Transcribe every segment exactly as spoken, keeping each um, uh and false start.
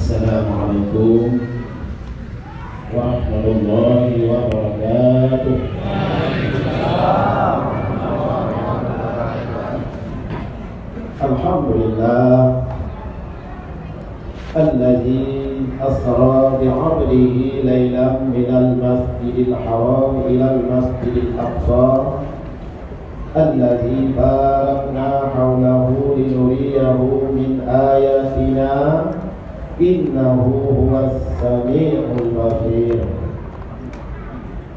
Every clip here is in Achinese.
Assalamualaikum warahmatullahi wabarakatuh. Alhamdulillah. Alladzi asra bi'abdihi lailan minal masjidil haram ilal masjidil aqsa. Alladzi barakna haulahu linuriyahu min ayatina, innahu huwas sami'ul basir.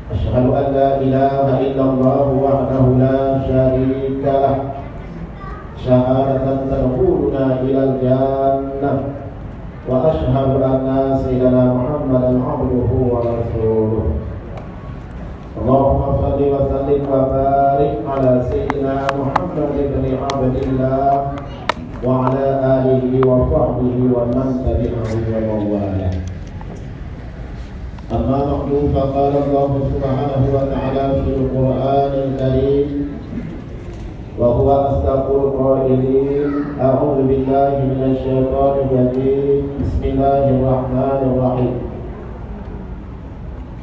Asyhadu an la ilaha illallah wahdahu la syarika lah, syahadatan tadkhuluna ilal jannah, wa asyhadu anna sayyidana Muhammadan abduhu wa rasuluh. Allahumma shalli wa sallim wa barik ala sayyidina Muhammad ibn Abdillah wa ala alihi wa sahbihi wa man tabi'ahu wa man walah. Amma ba'du, faqala Allahu subhanahu wa ta'ala fil Qur'anil Karim, wa huwa asdaqul qailin, a'udzu billahi minasy syaithanir rajim. Bismillahirrahmanirrahim.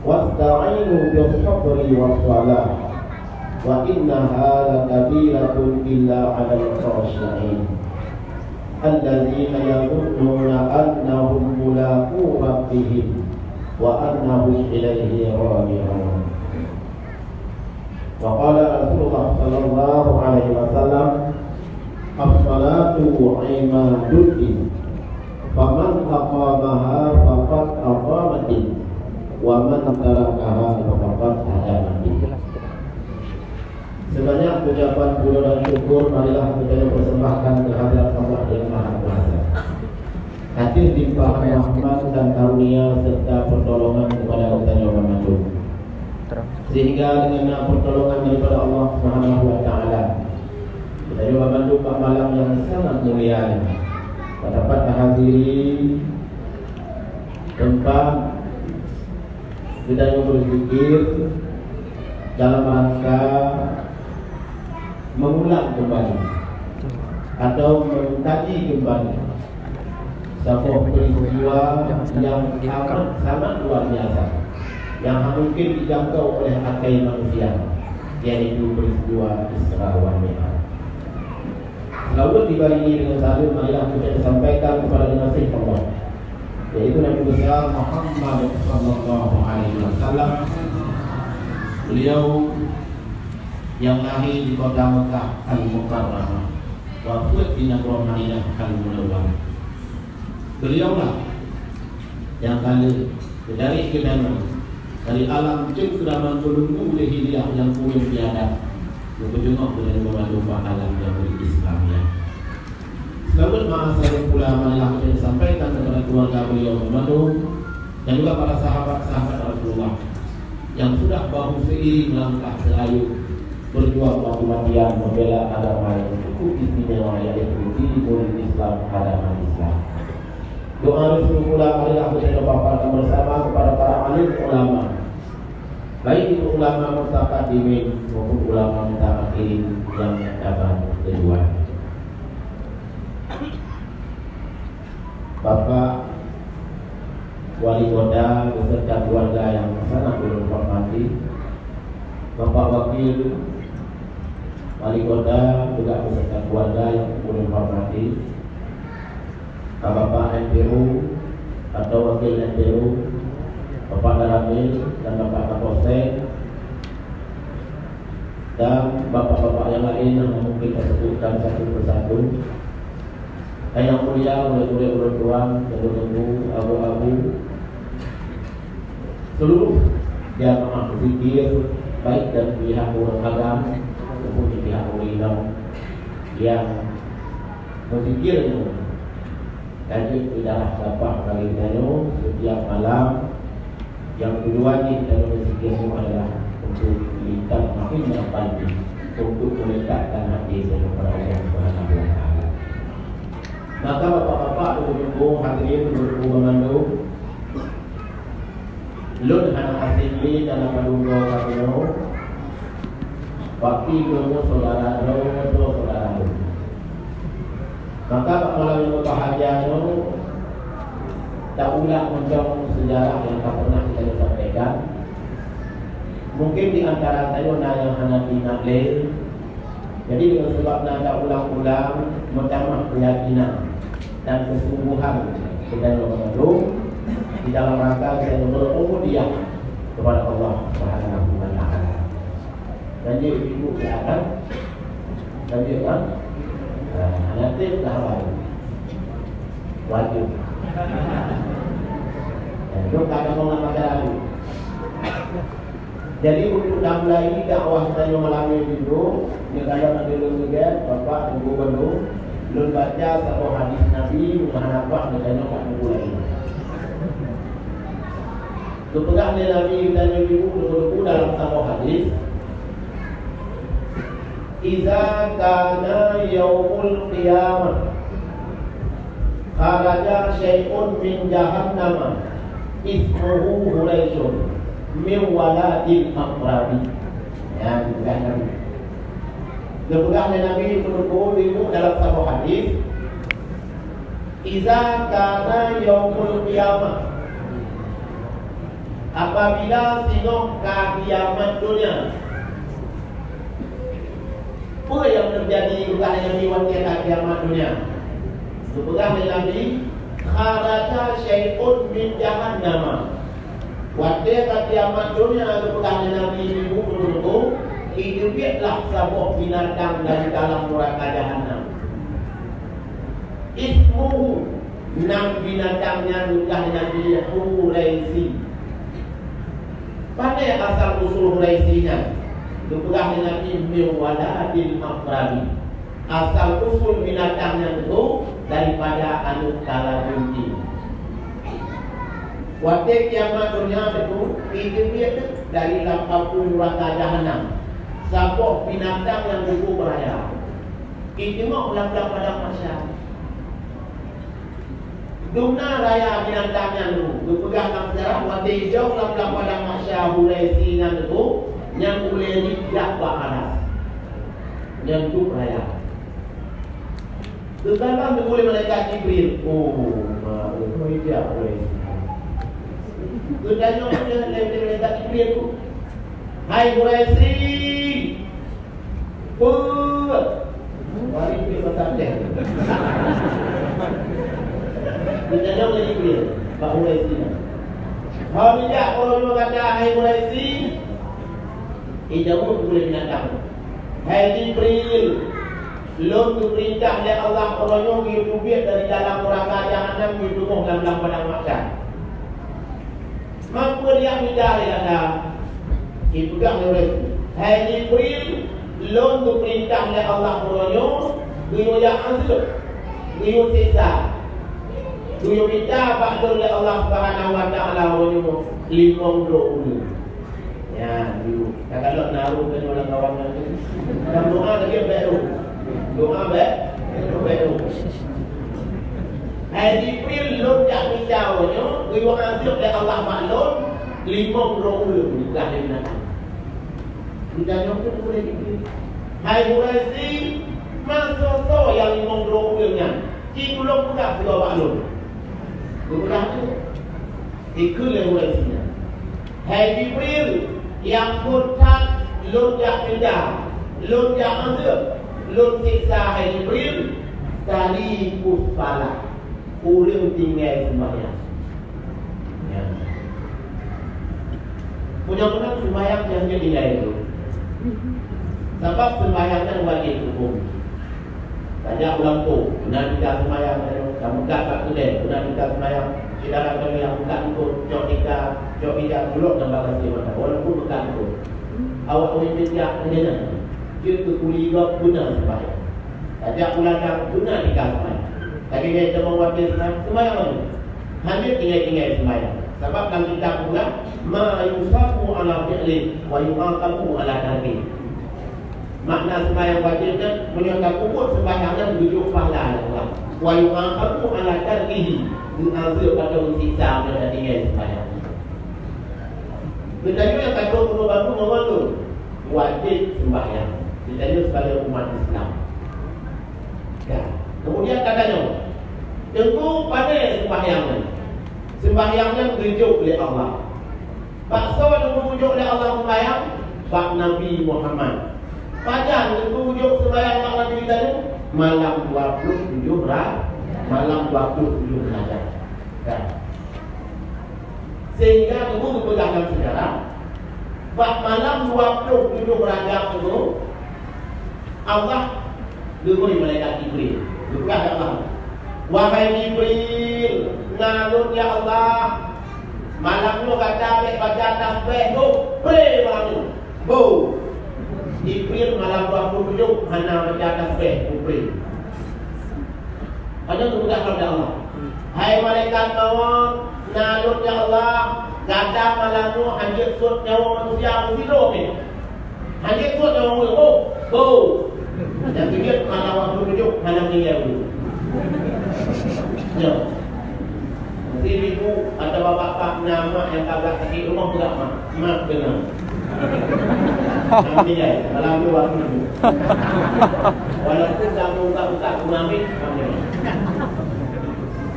Wasta'inu bis sabri was salah, wa innaha lakabiratun illa 'alal khasyi'in, alladzina yadhunnuna annahum mulaqu rabbihim wa annahum ilaihi raji'un. Wa qala Rasulullah sallallahu alaihi wasallam, "As-salatu imaduddin, faman aqamaha faqad aqamaddin, wa man tarakaha faqad hadamaddin." Sebanyak ucapan puja dan syukur marilah kita persembahkan kehadirat Allah yang Maha Kuasa, atas limpahan rahmat dan karunia serta pertolongan kepada geutanyoe banmandum. Sehingga dengan pertolongan daripada Allah Subhanahu wa Taala, geutanyoe banmandum bak malam yang sangat mulia nyoe dapat menghadiri tempat geutanyoe berzikir dalam rangka mengulang kembali atau mengkaji kembali saboh peristiwa yang amat sangat luar biasa, yang hana mungkin dijangkau oleh akai manusia, yaitu peristiwa Isra wal Mi'raj. Seulaweuet dibarengi dengan saleuem marilah kita sampaikan kepada kekasih Allah, yaitu Nabi besar Muhammad sallallahu alaihi wasallam. Beliau yang lahir di kota Mekah Al-Mukarramah, wafeuet di nanggroe Madinah Al-Munawwarah. Beliaulah nyang ka lheueh geutarek geutanyoe dari alam ceukraman peulunggu jahiliyah nyang kureueng biadab, geupeujeuet geutanyoe banmandum bak alam nyang beuislamiah. Seulaweuet meu'ah saleuem pula marilah geutanyoe sampaikan kepada keluarga beliau banmandum dan juga para sahabat-sahabat Rasulullah yang sudah bahu seiring langkah seayun berjuang mati-matian membela agama yang cukup istimewa, yaitu dinul Islam, agama Islam. Doa restu pula marilah kita paparkan bersama kepada para alim ulama, baik itu ulama mutaqaddimin maupun ulama mutaakhirin yang dapat berjuang. Bapak Wali Kota beserta keluarga yang sangat ulôn hormati, Bapak Wakil Wali Kota juga beserta keluarga yang ulôn hormati, Bapak M P U atau Wakil M P U, Bapak Danramil dan Bapak Kapolsek, dan bapak-bapak yang lain yang mungkin saya sebutkan satu persatu. Dan yang mulia, murid-murid ulôn tuan, teungku-teungku, abu-abu, seluruh jamaah zikir, baik dari pihak ureueng agam maupun dari pihak ureueng Islam yang berzikir, lanjut di dalam sapah kali nyoe setiap malam. Yang kedua ni, kita berzikir itu adalah untuk lisan makin yang pasti, untuk mendekatkan hati kita kepada Allah Subhanahu wa Taala. Maka bapak-bapak, ibu-ibu, hadirin, ibu-ibu, banmandum, lôn hana asing lé dan hana padum droe kamoe, tapi kamoe saudara droe, droe saudara lôn. Maka bak malam nyang berbahagia nyoe, Taulang mantong sejarah nyang ka pernah geutanyoe sampaikan. Mungkin di antara tanyoe na nyang hana teuingat lé. Jadi, deungon sabab na taulang-ulang, meutamah keuyakinan dan keusungguhan geutanyoe bandum di dalam rangka geutanyoe berubudiah kepada Allah Subhanahu wa Taala. Lanjut ibu silakan. Lanjut, ha? Ha, nanti dah awal. Wajib. Ya, dok tak ada orang macam tu. Jadi, untuk tamulai dakwah tanyoe malam nyoe, nyoe kalau ada lôn lagèe, Bapak Teungku bandum, lôn baca saboh hadis Nabi, mudah-mudahan Bapak geutanyoe ka mulai. Geupeugah lé Nabi geutanyoe ibu teungku dalam saboh hadis, "Iza kana yaumul qiyamah, kharaja syai'un min jahannama, ismuhu Huraisyun, min waladil Aqrabi." Ya, geupeugah Nabi. Geupeugah lé Nabi teungku ibu dalam saboh hadis, "Iza kana yaumul qiyamah," apabila singoh ka kiamat donya. Peue nyang teujadi geupeugah lé Nabi watèe ka kiamat donya? Geupeugah lé Nabi, "Kharaja syai'un min jahannama." Watèe ka kiamat donya, geupeugah lé Nabi ibu teungku, jiteubiet lah saboh binatang dari dalam nuraka Jahannam. Ismuhu, nan binatang nyan geupeugah lé Nabi Huraisi. Pane asal usul Huraisi nyan? Geupeugah lé Nabi, "Min waladil Aqrabi." Asal usul binatang nyan teungku daripada aneuk kalabunting. Watèe kiamat donya teungku, jiteubiet dari lam apui nuraka Jahannam saboh binatang nyang geuboh beuraya. Jiteungoh lam, lam padang mahsyar. Dumna raya binatang nyan teungku, geupeugah lam sejarah, watèe jijok lam, lam padang mahsyar Huraisi nyan teungku, nyan ulèe jih jak bak aras. Nyan duek raya. Geukalon teungku lé malaikat Jibril. Oh, ma, oh, jak Huraisi. Geutanyong lé, lé malaikat Jibril teungku, "Hai Huraisi!" Peue? Mari kita baca teh. Geutanyoe lé Jibril, bak Quraisy nyan. Hana jak uroe nyoe gata, hai Quraisy? Ijaweueb ulèe binatang, "Hai Jibril, lôn geupeurintah lé Allah uroe nyoe geuyue teubiet dari dalam neuraka Jahannam geuyue tuboh lam, lam padang mahsyar." Meupeue jak mita lé gata? Jipeugah lé Quraisy, "Hai Jibril, lôn geupeurintah lé Allah uroe nyoe geuyue jak azeueb, geuyue siksa, geuyue mita bak lôn lé Allah Subhanahu wa Taala uroe nyoe limong droe ureueng." Nyan, yuk. Takalon na roh tanyoe lam kawan nyan. Lam doa lagèe bèk roh. Doa bèk, bèk roh. Hai Jibril, lôn jak mita uroe nyoe geuyue azeueb lé Allah bak lôn limong droe ureueng, bukan lé binatang. Geutanyoe pun ulèe Jibril, "Hai Quraisy, man soe-soe nyang limong droe ureueng nyan? Ci tulông peugah sigoe bak lôn." Geupeugah tu. Dikheun lé Quraisy nyan, "Hai Jibril, nyang phôn that lôn jak mita, lôn jak azeueb, lôn siksa, hai Jibril, tarikush shalah, ureueng tinggai seumbahyang." Nyan. Meunyoe meunan seumbahyang nyang jeuet tinggai dulu. Sabab seumbahyang nyan wajéb hukôm. Tajak u lampôh, beuna tika seumayang, tameukat bak keudè, beuna tika seumayang. Syedara kami nyang meukat eungkôt, cok tika, cok ija, kulok dan bagasi mata, walaupun meukat eungkôt. Awak ureueng Indonesia keujeunah, jeuet keu kuli gob beuna seumayang. Tajak u ladang, beuna tika seumayang. Lagèe nyan teuma watèe seumayang, seumayang lagi. Hana tinggai-tinggai seumayang. Sabab lam kitab peugah, "Ma yusabu ala fi'li wa yu'aqabu ala tarki." Makna seumayang wajéb nyan, meunyoe tapeubuet seumayang nyan geujok pahala lé Allah. Wa yu'aqabu ala tarkihi, geuazeueb atau geusiksa meunyoe tatinggai seumayang. Geutanyoe nyang ka trok keunoe bandum ngon lôn, wajéb seumayang. Geutanyoe sibagai umat Islam. Ya. Kemudian geutanyoe, teungku, pane seumayang nyan? Seumbahyang nyan geujok lé Allah. Bak soe geujok lé Allah seumbahyang? Bak Nabi Muhammad. Pajan geujok seumbahyang bak Nabi tadi? Malam dua puluh tujoh Ra-, malam dua puluh tujoh Rajab. Kan? Sehingga kamoe geupeugah lam sejarah, bak malam dua puluh tujoh Rajab nyoe, Allah geungui malaikat Jibril. Geupeugah lé Allah, "Wahai Jibril, na lôn ya Allah, malam nyoe gata bèk baca tasbih, boh, pré malam nyoe." Boh. Jibril malam dua puluh tujoh hana baca tasbih, boh, pré. Padahai geupeugah lé Allah, "Hai malaikat mawöt, na lôn ya Allah, gata malam nyoe hanjeuet sot nyawöng manusia meusidroe pih. Hanjeuet sot nyawöng ureueng, boh, boh." Nyang keujeuet malam dua puluh tujoh hana meuninggai ureueng. Nyoe. Meusibu-sibu atawa bapak-bapak na mak nyang ka brat sakét rumoh, peugah mak. Mak keunan. Amin. Alhamdulillah. Walaupun dah buka-buka guna ambil, amin.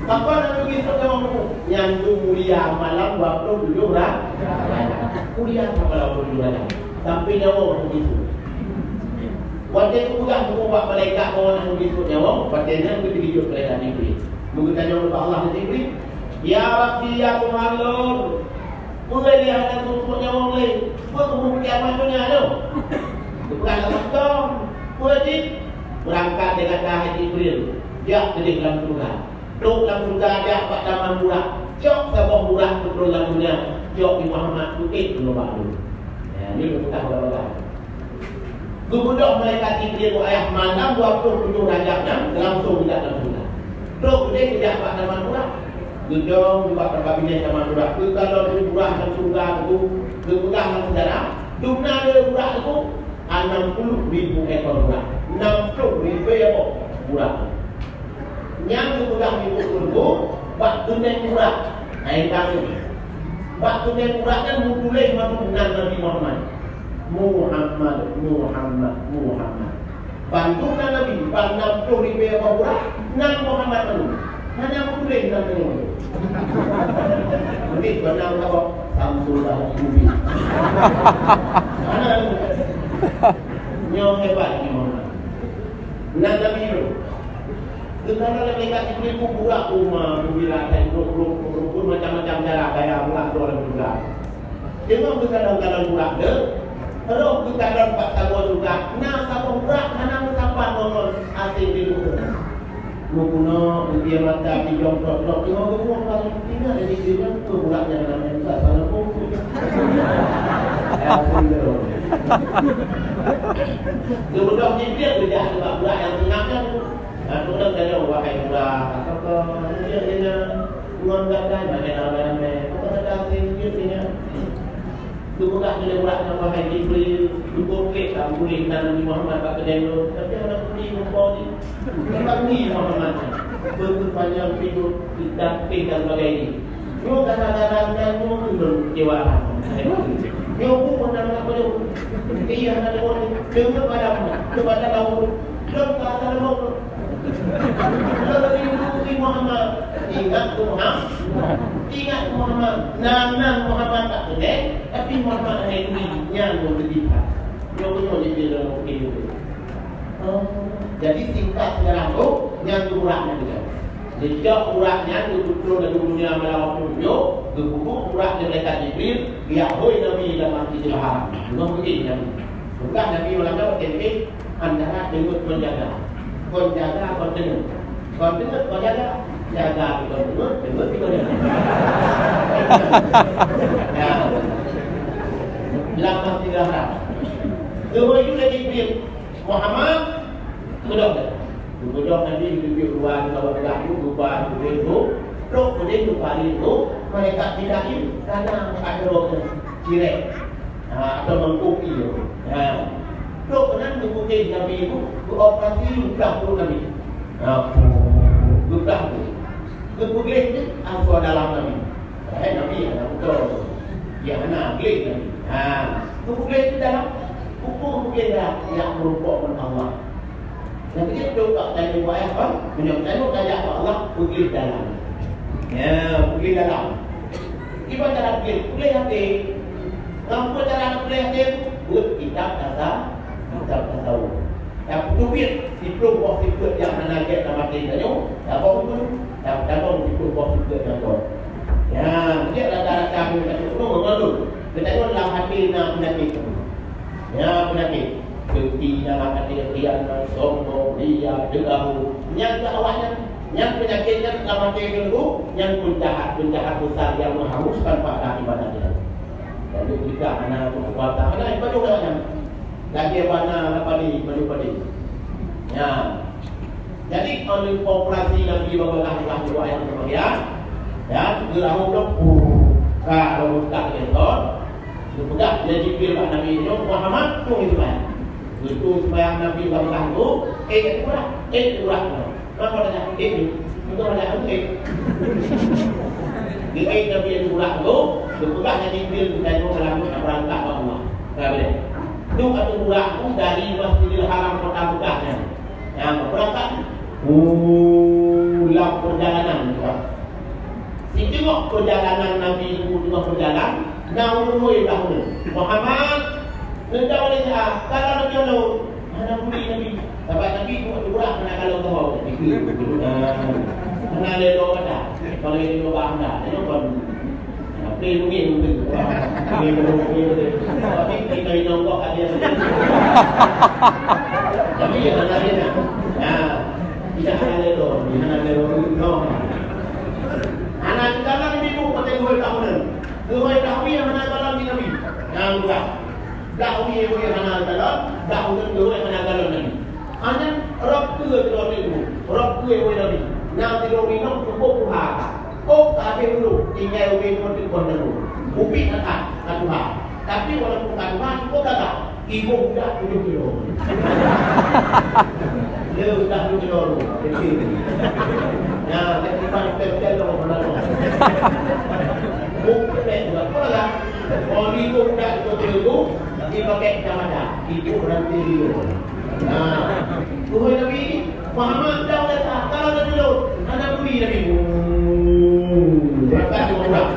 Pakon Nabi Yusuf nyawöng buku? Nyan tu mulia malam dua puluh tujoh Ra-, Rajab. Mulia malam dua puluh tujoh Rajab. Sampai nyawöng Nabi Yusuf. Watèe geupeugah buku bak malaikat bahwa Nabi Yusuf nyawöng, watèe nyan geuteujot malaikat Jibril. Meugeutanyong bak Allah, Jibril, "Ya Rabbi, ya Tuhan lôn, peue lé hana geuteujot nyawöng lé? Peue keuh kiamat donya nyoe?" Geupeugah lé Allah, "Tom, peue jih? Beurangkat lé gata hai Jibril, jak keudeh lam syeuruga. Trok lam syeuruga, jak bak taman burak. Cok saboh burak teupeue lam donya, cok di Muhammad, peuék keunoe bak lôn." Ya, nyoe geupeugah bak Allah. Geubeudôh malaikat Jibril bak ayah malam dua puluh tujoh Rajab nyan langsung geujak lam syeuruga. Trok keudeh geujak bak taman burak. Geudong bak tabang binéh taman burak. Geukalon burak lam syeuruga teungku, geupeugah lam seujarah, dum na le burak teungku, anam puluh ribu ekor burak. Nam ploh ribèe ekor burak. Nyang geupeugah di buku teungku, bak keunéng burak. Hai tanyoe. Bak keunéng burak nyan meutuléh mandum nan Nabi Muhammad. Muhammad, Muhammad, Muhammad. Bandum nan Nabi, bak nam ploh ribèe burak, nan Muhammad mandum. Hana meutuléh nan tanyoe. Meunan bak nam saboh, Samsul Bahri Mubin. Hana. Nyoe hebat Nabi Muhammad. Nan Nabi tu. Geukalon lé malaikat Jibril burak, uma, burak, dan rukun, rukun, macam-macam cara gaya burak tu orang burak. Teuma geukalon-kalon burak tu, roh geukalon bak saboh syeuruga, na saboh burak hana meusapat ngon asèng di buku. Meuguno, geubiya mata, bijong trok-trok, teuma geubuang bak tinggai di dunia, burak nyang ramè juga salah buku. Ya, betul. Geubeudôh Jibril geujak bak burak nyang teunang nyan. Lalu ureueng tanyong, "Wahai burak, apakah manusia nyoe ngon gata nyan ramè-ramè? Apakah gata asing jeuet nyan?" Geupeugah lé burak nyan, "Wahai Jibril, cukup klik tak boleh nan Nabi Muhammad bak keuneuk lôn, tapi hana boleh muphom jih. Teuntang Nabi Muhammad nyan, beutôi panyang pidong, itam pih dan sebagainya." Nyoe gara-gara nyan nyoe ulôn kecewa. Nyoe buet nyang hana meunyoe. Iya hana deungon, deungon pada, kepada kaum. Lôn ka saleumo. Lôn rindu di Muhammad. Ingat keu Muhammad. Ingat keu Muhammad. Nan, nan Muhammad tak keuneuk, tapi Muhammad hana rindu. Nyan nyoe sedih. Nyoe, nyoe jadi dalam mungkin. Oh, jadi singkat sejarah tu, nyan tu urat nyan tu. Sejak urat nyan geupeutrön lam dunia malam waktu nyoe, geupeubuet urat lé malaikat Jibril, geujak hôi Nabi lam Masjidil Haram. Deungon beugét Nabi. Peugah Nabi malam nyan watèe beugét, antara deungon kon jaga. Kon jaga, kon teungeut. Kon teungeut, kon jaga. Jaga kon teungeut, teungeut kon jaga. Ya. Lam Masjidil Haram. Geuhôi lé Jibril. Muhammad, beudôh dah. Beudôh Nabi geuteubiet luwa, geutawa teulah tu, geuba, geuteubiet tu. Trok keudeh geuba lé tu, malaikat Jibril, kana ada roh tu, cirek. Ha, atau mangkuk ie. Ha. Trok keunan geupukée Nabi tu, geuoperasi, geuplah pruet Nabi. Ha. Geuplah tu. Geupeugléh tu, asua dalam Nabi. Hai Nabi, hana beutôi. Ya, hana, gleh Nabi. Ha. Geupeugléh tu dalam. Peue geupeugléh dalam? Ya, meurumpok ngon Allah. Nyang keujeuet tu bak tanyoe buet ayah kon, meunyoe tanyoe tajak bak Allah, peugléh dalam. Ya, pulih dalam. Kiban cara pulih, pulih até. Ngon peue cara pulih até? Buet kitab tasa-, kitab tasawuf. Dan peuteubiet siplôh boh sifeuet nyang hana gét lam até tanyoe, tabông dulu, dan tabông siplôh boh sifeuet nyang gét. Ya, jadi rata-rata meunyoe tanyoe ureueng ngon lôn, geutanyoe lam até na peunyakét. Ya, peunyakét. Dengki dalam até, khianat, sombong, ria, deungaru. Nyan keu awaknyan. Nyan peunyakét nyan lam até teungku, nyan peunjahat-peunjahat besar nyang meuhanguskan pahala ibadah nyan. Lalu kita hana meukuasa, hana ibadah nyan. Lagèe bana lam padé, padé-padé. Ya. Jadi, oleh operasi Nabi Ibrahim, Ibrahim, Ibrahim, ya, geurahom dong, ka dong, ka dong. Geupeugah lé Jibril bak Nabi nyoe, "Muhammad, tueng seumayang." Geutueng seumayang Nabi bak Mekah tu, "Eh, urat, eh, urat." Kenapa ada eh ni? Betul ada eh. Di eh Nabi yang urat tu, geupeugah lé Jibril, "Kita itu dalam beurangkat bak Allah." Ka boleh. Tu ateueh urat tu dari Masjidil Haram kota Mekah nyan. Nyang beurangkat. Uh, lam peurjalanan juga. Siteungoh peurjalanan Nabi, teungoh peurjalan, na ureueng blah ureueng. Muhammad, neudong lé siat, kalon Nabi Allah. Hana budi Nabi. Sabab Nabi buet urat hana kalon keuhai. Hana lé droe mata. Kalau lé droe bah hana, lé droe kon. Tapi mungkin, mungkin. Mungkin, mungkin, mungkin. Tapi kita inong kok ada. Tapi ya, hana lé. Ya. Tidak hana lé droe. Hana lé droe. No. Hana kita kan ibu pakai dua tahun. Dua tahun yang hana kalon di Nabi. Yang dua. Blah wie-wie hana kalon, blah ureueng deuh hana kalon Nabi. Hana rab keue sidroe teungku, rab keue-keue Nabi. Na sidroe inong teupeu tuha. Oh, ka habéh ulôn, tinggai ubé pun teupeu teungku. Ubit that ka tuha. Tapi walaupun ka tuha, cukup gagah. Iboh budak tujoh kilo. Le udah tujoh kilo. Kecil. Ya, kecil, kecil, kecil, kecil, kecil. Bukti juga. Apa lah? Oh, iboh budak tujoh kilo. Dipakai kacamata, ibu rantai dia. Nah, tuhai Nabi Muhammad dah datang, kalau Nabi Lut, hana budi Nabi. Hmm, berangkat dua orang.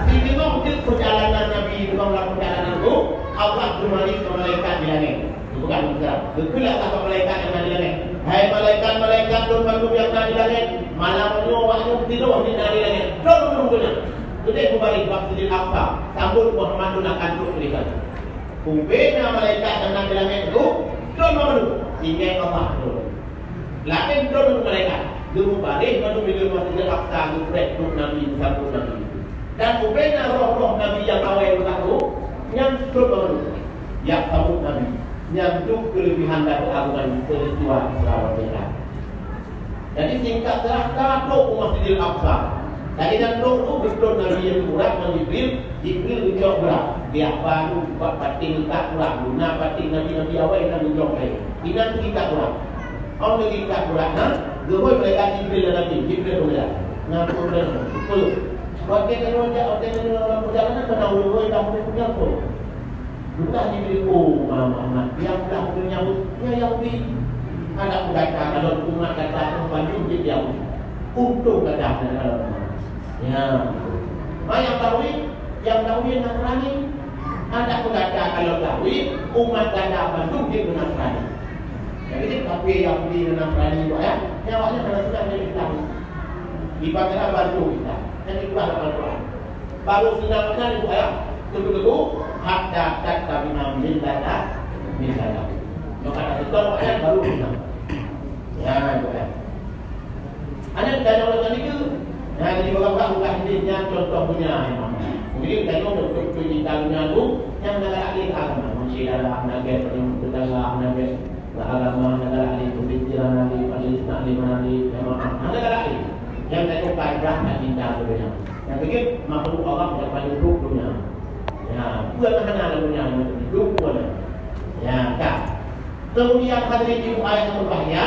Siteungoh jeuet peurjalanan Nabi, teungoh lam peurjalanan tu, Allah geumari keu malaikat di langét. Bukan, bukan. Geukheun Allah keu malaikat nyang na di langét. Hai malaikat-malaikat Lôn bandum nyang na di langét, malam nyoe awaknyoe tidur di na di langét. Lôn bandum keunan. Keudeh meubaréh bak Masjidil Aqsa, sambot Muhammad Lôn akan trok di langét. Ubé na malaikat nyang na di langét tu, droe mandum, tinggai Allah droe. Laén droe mandum malaikat, geumeubaréh mandum di Masjidil Aqsa, geupreh trok Nabi, geusambot Nabi. Dan ubé na roh-roh Nabi nyang awai meukat tu, nyan droe mandum, jak sambot Nabi. Nyan tu keuleubihan dan keuagungan peristiwa Isra wal Mi'raj. Jadi, singkat cerita, trok u Masjidil Aqsa. Lagèe nyan trok tu, beutôi Nabi nyang urat ngon Jibril, Jibril geucok urat. Biak baru bak paténg ikat urat. Guna paténg nabi-nabi awai nyang geucok lé. Inan tu ikat urat. Awai ikat urat, ha? Geuhôi malaikat Jibril dan Nabi. Jibril tu bilang, "Ngapa udah? Peue?" Watèe nyoe jak, watèe nyoe lam peurjalanan, keunan ureueng lam peurjalanan pun. Bukan Jibril, "Oh, Muhammad, nyang blah ureueng Yahudi, nyan Yahudi. Adak gata kalon umat gata nyoe bandum jeuet Yahudi. Untông gata hana kalon Muhammad." Ya. Ma nyang Yahudi, nyang Yahudi Nasrani. Adak gata kalon Yahudi, umat gata bandum jeuet Nasrani. Jadi, tapi Yahudi dan Nasrani tu, ya, nyan awaknyan hana suka jadi Islam. Ibarat bantu kita. Jadi, itulah Al-Quran. Baru Islam kan, Ibu, ya, betul-betul, "Hatta tattabi'a millata, millata." Maka tak betul, ya, baru Islam. Ya, Ibu, ya. Hana kita ada orang ketiga. Nah, jadi, orang bukan, bukan hadis, nyan contoh dunia, ya. Jadi, kita tengok betul-betul kita dunia tu, yang negara akhir agama. Manusia darah, nabi, tetangga, nabi. Beuagama hana galak lé, peupikiran hana lé, majelis taklim hana lé, jamaah hana galak lé. Nyang tanyoe ka ibrah that cinta keu donya. Nyang keujeuet, makhluk Allah nyang paleng brok donya. Ya, peue nyang hana lam donya nyoe, duek peue na. Ya, ka. Kemudian hadirin ibu ayah yang berbahagia,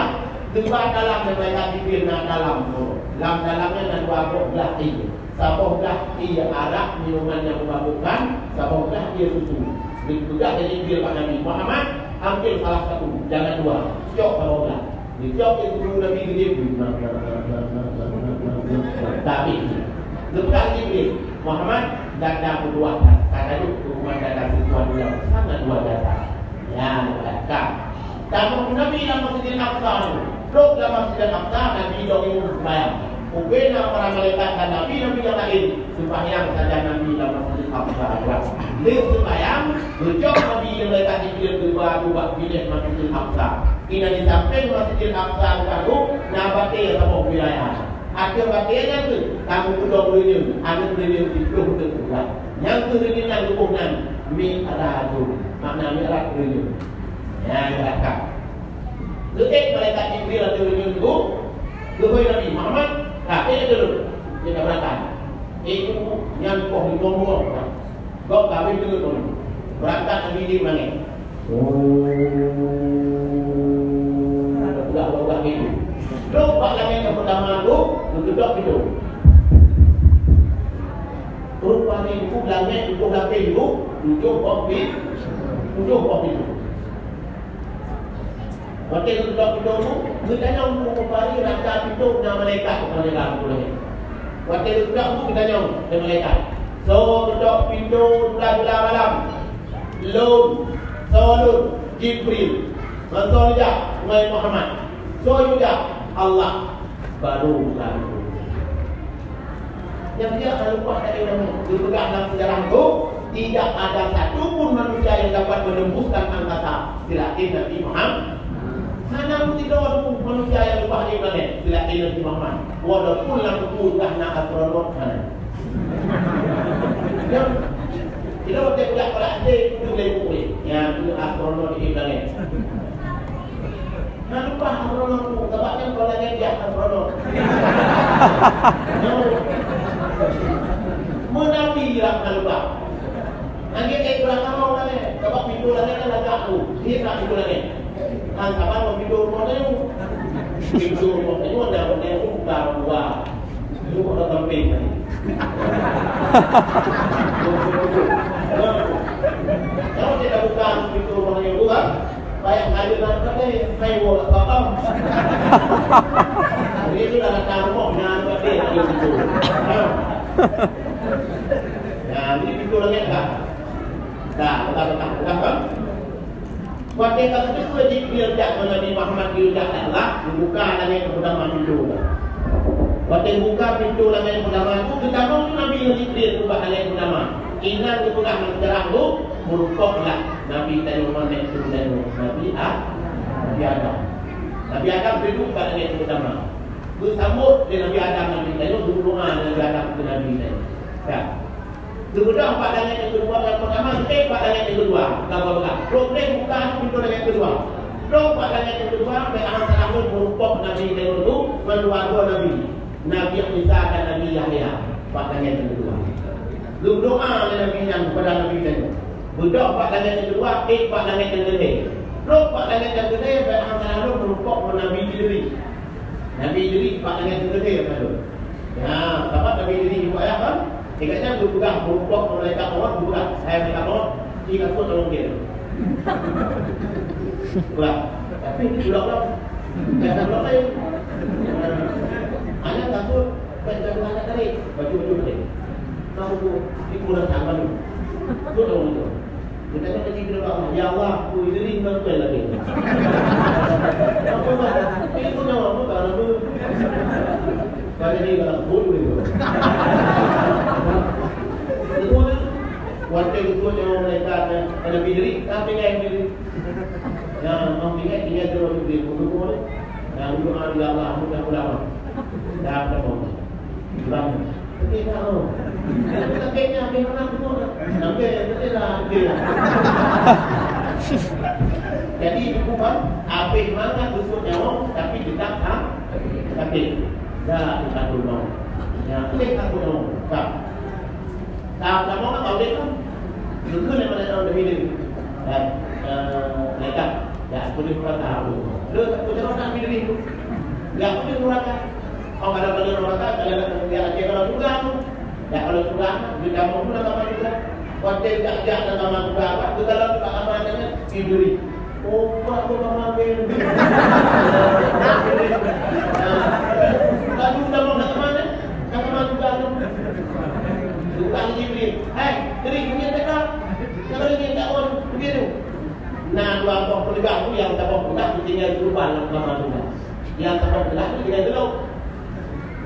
geuba dalam daripada Jibril na dalam tu. Lam dalam nyan na dua boh blah ié. Saboh blah ié arak minuman nyang meumabukkan, saboh blah ié susu. Geupeugah lé Jibril bak Nabi, "Muhammad, ambil salah satu, jangan dua. Cok saboh blah." Geucok ié susu Nabi geujieb. Tapi, geupeugah Jibril, "Muhammad, gata meutuah that, ka tanyong keu umat gata sisuatu nyang sangat luar biasa." Ya, ka. Tamong Nabi lam Masjidil Aqsa nyoe. Trok lam Masjidil Aqsa, Nabi dong imeum seumayang. Ubena para malaikat dan nabi-nabi nyang laén seumayang sajan Nabi lam Masjidil Aqsa. Lheueh seumayang, geucok Nabi lé malaikat Jibril geuba ubak binéh Masjidil Aqsa. Inan di sampéng Masjidil Aqsa geutanyoe na batée saboh wilayah. Ateueh batée nyan kheueh ka geupeudong reunyeun, aneuk reunyeun siplôh teuk bulan. Nyang kheueh reunyeun nyang geuboh nan Mi'rajun, makna Mi'raj reunyeun. Nyan rakan. Geuék malaikat Jibril ateueh reunyeun tu, geuhôi Nabi Muhammad, ka ék dulu, kita berangkat. Ék nyan poh limong buah. Gob kawin deungon ureueng. Beurangkat Nabi di langét. Oh, udah, udah, udah gitu. Trok bak langét nyang peurtama tu, geukeudok pintoe. Rupanya itu langét tujoh lapéh tu, tujoh boh pin-, tujoh boh pintoe. Watée geukeudok pintoe tu, geutanyong keu peupari rata pintoe na malaikat keupada lam buleuen. Watée geukeudok tu geutanyong lé malaikat, "Soe geukeudok pintoe dula-dula malam?" "Lôn." "Soe lôn?" "Jibril." "Ngon soe neujak?" "Ngon Muhammad." "Soe neujak?" "Allah." Baru buka pintoe. Nyang dia hana lupa dari ulama. Geupeugah dalam sejarah tu, tidak ada satu pun manusia yang dapat menembuskan angkasa selain Nabi Muhammad. Hana meusidroe pun manusia yang leubeh di langét selain Nabi Muhammad. Walaupun lam buku dah na astronot hana. Yang kita waktu budak-budak SD itu boleh buku ni. Yang itu astronot di langét. Hana lupa astronot tu, sabab nyan kon lagèe jak astronot. Nyoe. Meunabi lam hana lupa. Lagèe jak ureueng kamoe lagèe, sabab pintoe lagèe kan lagak tu. Dia tak pintoe lagèe. Han saban ngon pintoe rumoh tanyoe. Pintoe rumoh tanyoe na rumoh tanyoe buka dua. Lu ada samping tadi. Kalau kita buka pintu rumahnya orang, bayang ada nak pakai, main bola papan. Jadi itu dah datang rumah, nyan pakai ada pintu. Nah, ini pintu langit dah. Dah, dah, dah, dah, dah, kan? Watèe ka geuteupeue Jibril jak ngon Nabi Muhammad geuyue jak lam, geubuka langèt nyang peurtama pintoe. Watèe geubuka pintoe langèt nyang peurtama tu, geutamong Nabi ngon Jibril ubak langèt nyang peurtama. Inan geupeugah ngon sejarah tu, meurumpok lah Nabi tanyoe, Nabi tanyoe, Nabi A-, Nabi Adam. Nabi Adam duek bak langèt nyang peurtama. Geusambot lé Nabi Adam Nabi tanyoe, geudoa lé Nabi Adam keu Nabi tanyoe. Kan? Geubeudôh bak langèt nyang keudua, nyang peurtama, geuék bak langèt nyang keudua. Ka geupeugah, trok lé buka pintoe langèt keudua. Trok bak langèt nyang keudua, bèk hana salah lôn meurumpok Nabi lhèe lôn tu ngon dua droe Nabi, Nabi Isa dan Nabi Yahya, bak langèt nyang keudua. Geudoa lé Nabi nyan keupada Nabi nyan. Beudôh bak langèt nyang keudua, ék bak langèt nyang keulhèe. Trok bak langèt nyang keulhèe, bèk hana salah lôn meurumpok ngon Nabi Idris. Nabi Idris bak langèt nyang keulhèe ka lôn. Ya, sabab Nabi Idris ibu ayah kan? Ingat nyan geupeugah, meurumpok ngon malaikat maut, geupeugah, "Hai malaikat maut, ci kasut tolong dia." Peugah. Tapi di pulau-pulau, biasa pulau lain. Hanya kasut, kan, kan, kan, tarik. Baju-baju tarik. Tahu tu, di pulau sana tu. Kasut tolong dia. Geutanyoe lagi keu Allah, "Ya Allah, ku Idris ngon kueh lagi." Apa bahasa? Ini pun nyawa apa bahasa tu? Bahasa ni kalau bodoh itu. Betul kan? Watèe betul nyawa malaikat, eh, Nabi Idris, tapi kan Idris. Ya, mau ingat, ingat tu Idris, betul kan? Yang doa, "Ya Allah, mudah ulama." Dah, dah mau. Ulang. Tapi tahu. Tapi tak kayaknya, dia mana tu? Tapi, tapi lah, dia. Jadi, itu kan, habis mangat busuk nyawa, tapi tetap ha-, sakit. Dah, takut mau. Ya, boleh takut mau. Tak. Tak, tak mau, tak boleh kan? Dulu memang ada orang lebih dulu. Dan, eh, mereka, ya, boleh kurang tahu. Dulu, takut orang tak lebih dulu. Ya, boleh kurang tahu. Oh, kalau, kalau orang kata, kalau nak pergi Aceh, kalau curang tu. Dak kalau curang, geudamong pula kama juga. Watèe jak-jak lam kama juga, apa? Geukalon bak kama nyan, Idris. Oh, buat tu kama nyan. Nah, lalu geudamong lam kama nyan. Tinggai keureubeuen lam kama teuh. Nyang sabab teulah tu tinggai keudroe.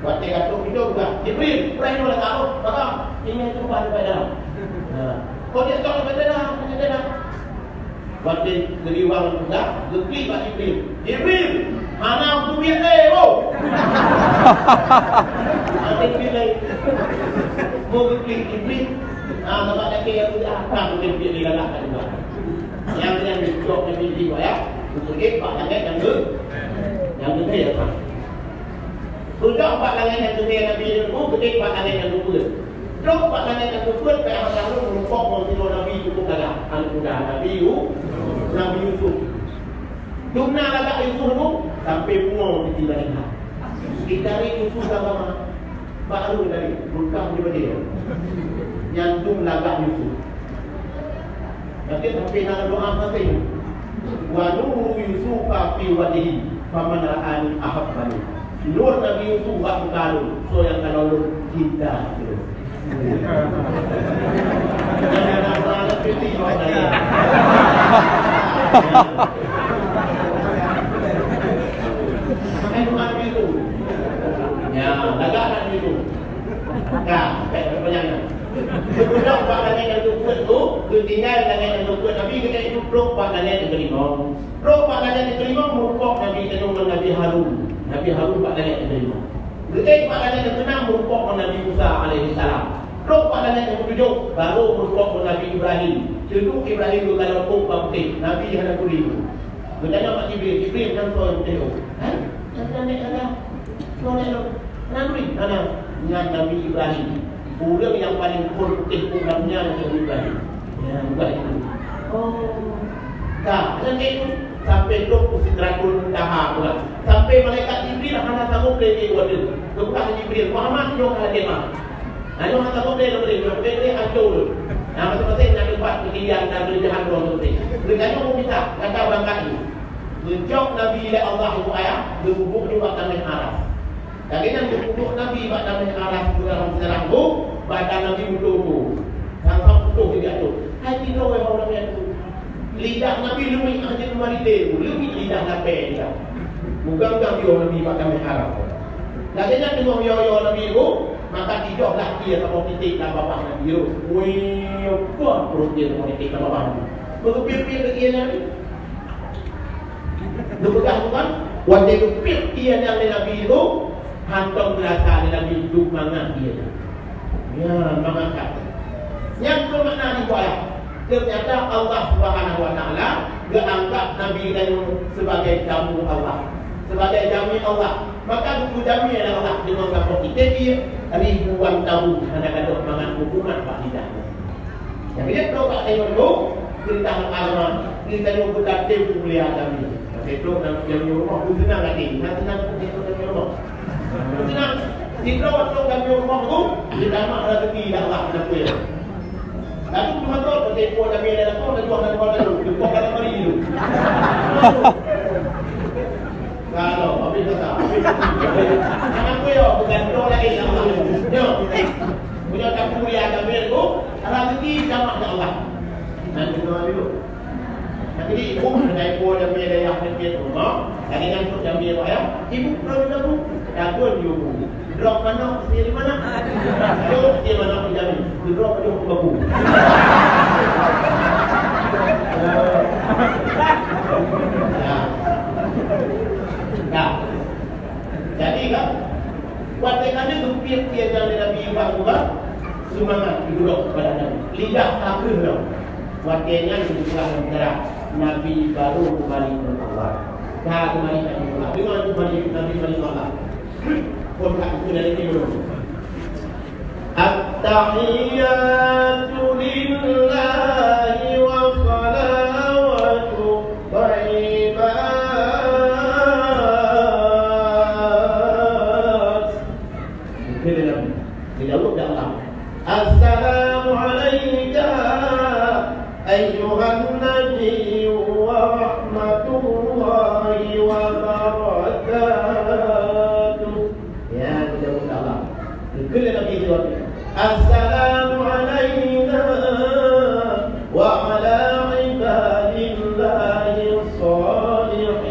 Watèe ka trôk pintoe geupeugah, "Jibril, peureunoe lam kama, maka tinggai keureubeuen lam dalam." Nah, kok dia tak ada dalam, ada dalam. Watèe geuriwang peugah, geuklik bak Jibril. "Jibril, hana kuteubiet lé, oh!" Ada Jibril lain. Mau geuklik Jibril. Ah, sabab lagi yang mudah, tak mungkin dia digalak kat luar. Nyang nyan geucok Nabi Ibrahim, geupeugét bak langèt nyang geu-, nyang geutèe, ya, Pak. Geucok bak langèt nyang geutèe Nabi Ibrahim, geupeugét bak langèt nyang geupeuet. Trôk bak langèt nyang geupeuet, bak Ahmad Harun meurumpok ngon sidroe nabi cukup gagah, aneuk muda Nabi Yu-, Nabi Yusuf. Dumna lagak Yusuf nyoe sampai pungo di Madinah. Ditarék Yusuf sama-sama. Baru tadi, bukan di Madinah. Nyan dum lagak Yusuf. Tapi sampai na doa sampé. "Wa nuru Yusufa fi wajhihi, faman ra'ani ahabbani." Nur Nabi Yusuf bak muka lôn, soe nyang kalon lôn cinta lôn. Nyang na doa Nabi Yusuf. Makai doa Nabi Yusuf. Ya, lagak Nabi Yusuf. Ka, baik, perpanjangan. Geuduek bak langèt nyang keupeuet tu, geutinggai langèt nyang keupeuet, Nabi geutanyoe trôk bak langèt nyang keulimong. Trôk bak langèt nyang keulimong, meurumpok Nabi tanyoe ngon Nabi Harun. Nabi Harun bak langèt nyang keulimong. Geuék bak langèt nyang keunam, meurumpok ngon Nabi Musa alaihissalam. Trôk bak langèt nyang keutujoh, barô meurumpok ngon Nabi Ibrahim. Ceuduek Ibrahim geukalon ôk bak putéh, Nabi hana turi. Geutanyoe bak Jibril, "Jibril, nyan soe nyang putéh ôk?" "Hah? Nyan aneuk Allah." Soe nyan lôn? Hana turi? Hana. Nyan Nabi Ibrahim. Ureueng nyang paleng phon putéh lam donya nyan Nabi Ibrahim. Ya, bukan itu. Oh. Ka, nyan keuh itu. Sampai trôk u Sidratul Muntaha pula. Sampai malaikat Jibril hana sanggup lé di wadeue. Geupeugah lé Jibril, "Muhammad, nyoe ka lagèe mah." Nah, nyoe hana sanggup lé, lé, lé, lé, ancô lôn. Nah, maséng-maséng na teumpat keutinggian dan keulebihan droe maséng-maséng. Geutanyoe meumita, gata beurangkat dulu. Geucok Nabi lé Allah, ibu ayah, geububuek nyoe bak tamèh aras. Lagèe nyan geububuek Nabi bak tamèh aras, geuram seurang bu, badan Nabi meututoe. Sang-sang putôh di ateueh. Hai tinoe, hai Nabi aku. Lidah Nabi leumiek, hana jeuet meumarité, leumiek lidah lapèe lidah. Meugang-gang yoh Nabi bak tamèh aras. Lagèe nyan teungoh yo-yo Nabi bu, maka tijoh lah ié saboh titék lam babah Nabi rhot. Wih, apa rhot ié saboh titék lam babah Nabi? Meugeupie-pie keu ié Nabi. Geupeugah bukan, watèe geupiep ié nyan lé Nabi tu, hántom geurasa lé Nabi duek mangat ié nyan. Ya, mangat that. Nyan keuh makna di buah. Ternyata Allah Subhanahu wa Taala geuanggap Nabi geutanyoe sebagai tamu Allah, sebagai jamé Allah. Maka geupeujamé lé Allah deungon saboh titék ié, ribuan tamu hana gadôh mangat meukumat bak lidah. Nyang keuneuk trôk bak tanyoe tu, peurintah agama, di tanyoe beutatém peumulia agama. Tapi trôk lam, lam rumoh, pun seunang até. Nah, seunang pun tanyoe lam rumoh. Seunang, sidroe trôk lam rumoh tu, ditamah rezeki dak Allah, kenapa ya? Lalu cuma tu, pakai po dan mie dan apa, dan buah dan buah dan buah. Buah dan mari tu. Kalau, habis kata, habis. Kenapa ya? Bukan trôk lagi, dak Allah. Ya. Punya tak peumulia agama tu, rezeki ditamah dak Allah. Nah, itu dulu. Jadi, ibu, dari ibu jamé dayah jamé tu, ha? Dari nyan tu jamé dayah, ibu pernah minta bu, takut ibu bu. Drop manok, sendiri mana? Drop dia manok jamé. Drop dia ke babu. Ya. Ya. Jadi kan, watèe ka lheueh geupiep ié nyan lé Nabi Ibrahim, seumangat geudok bak Nabi. Lidah ka kheueh lom. Watèe nyan geupeugah lom cara, Nabi barô geumari ngon Allah. Ka geumari Nabi Allah. Deungon geumari Nabi, geumari ngon Allah. Kon ka geukheun dari timu. At-tahiyatu lillahi wa salawatu thayyibat. Mungkin dalam, di Daud dah Allah. Assalamu alaika ayyuhan nabiyyu wa rahmatullahi wa barakatuh. Ya, kita minta Allah. Mungkin Nabi itu. Assalamu alaina wa ala ibadillahi shalihin.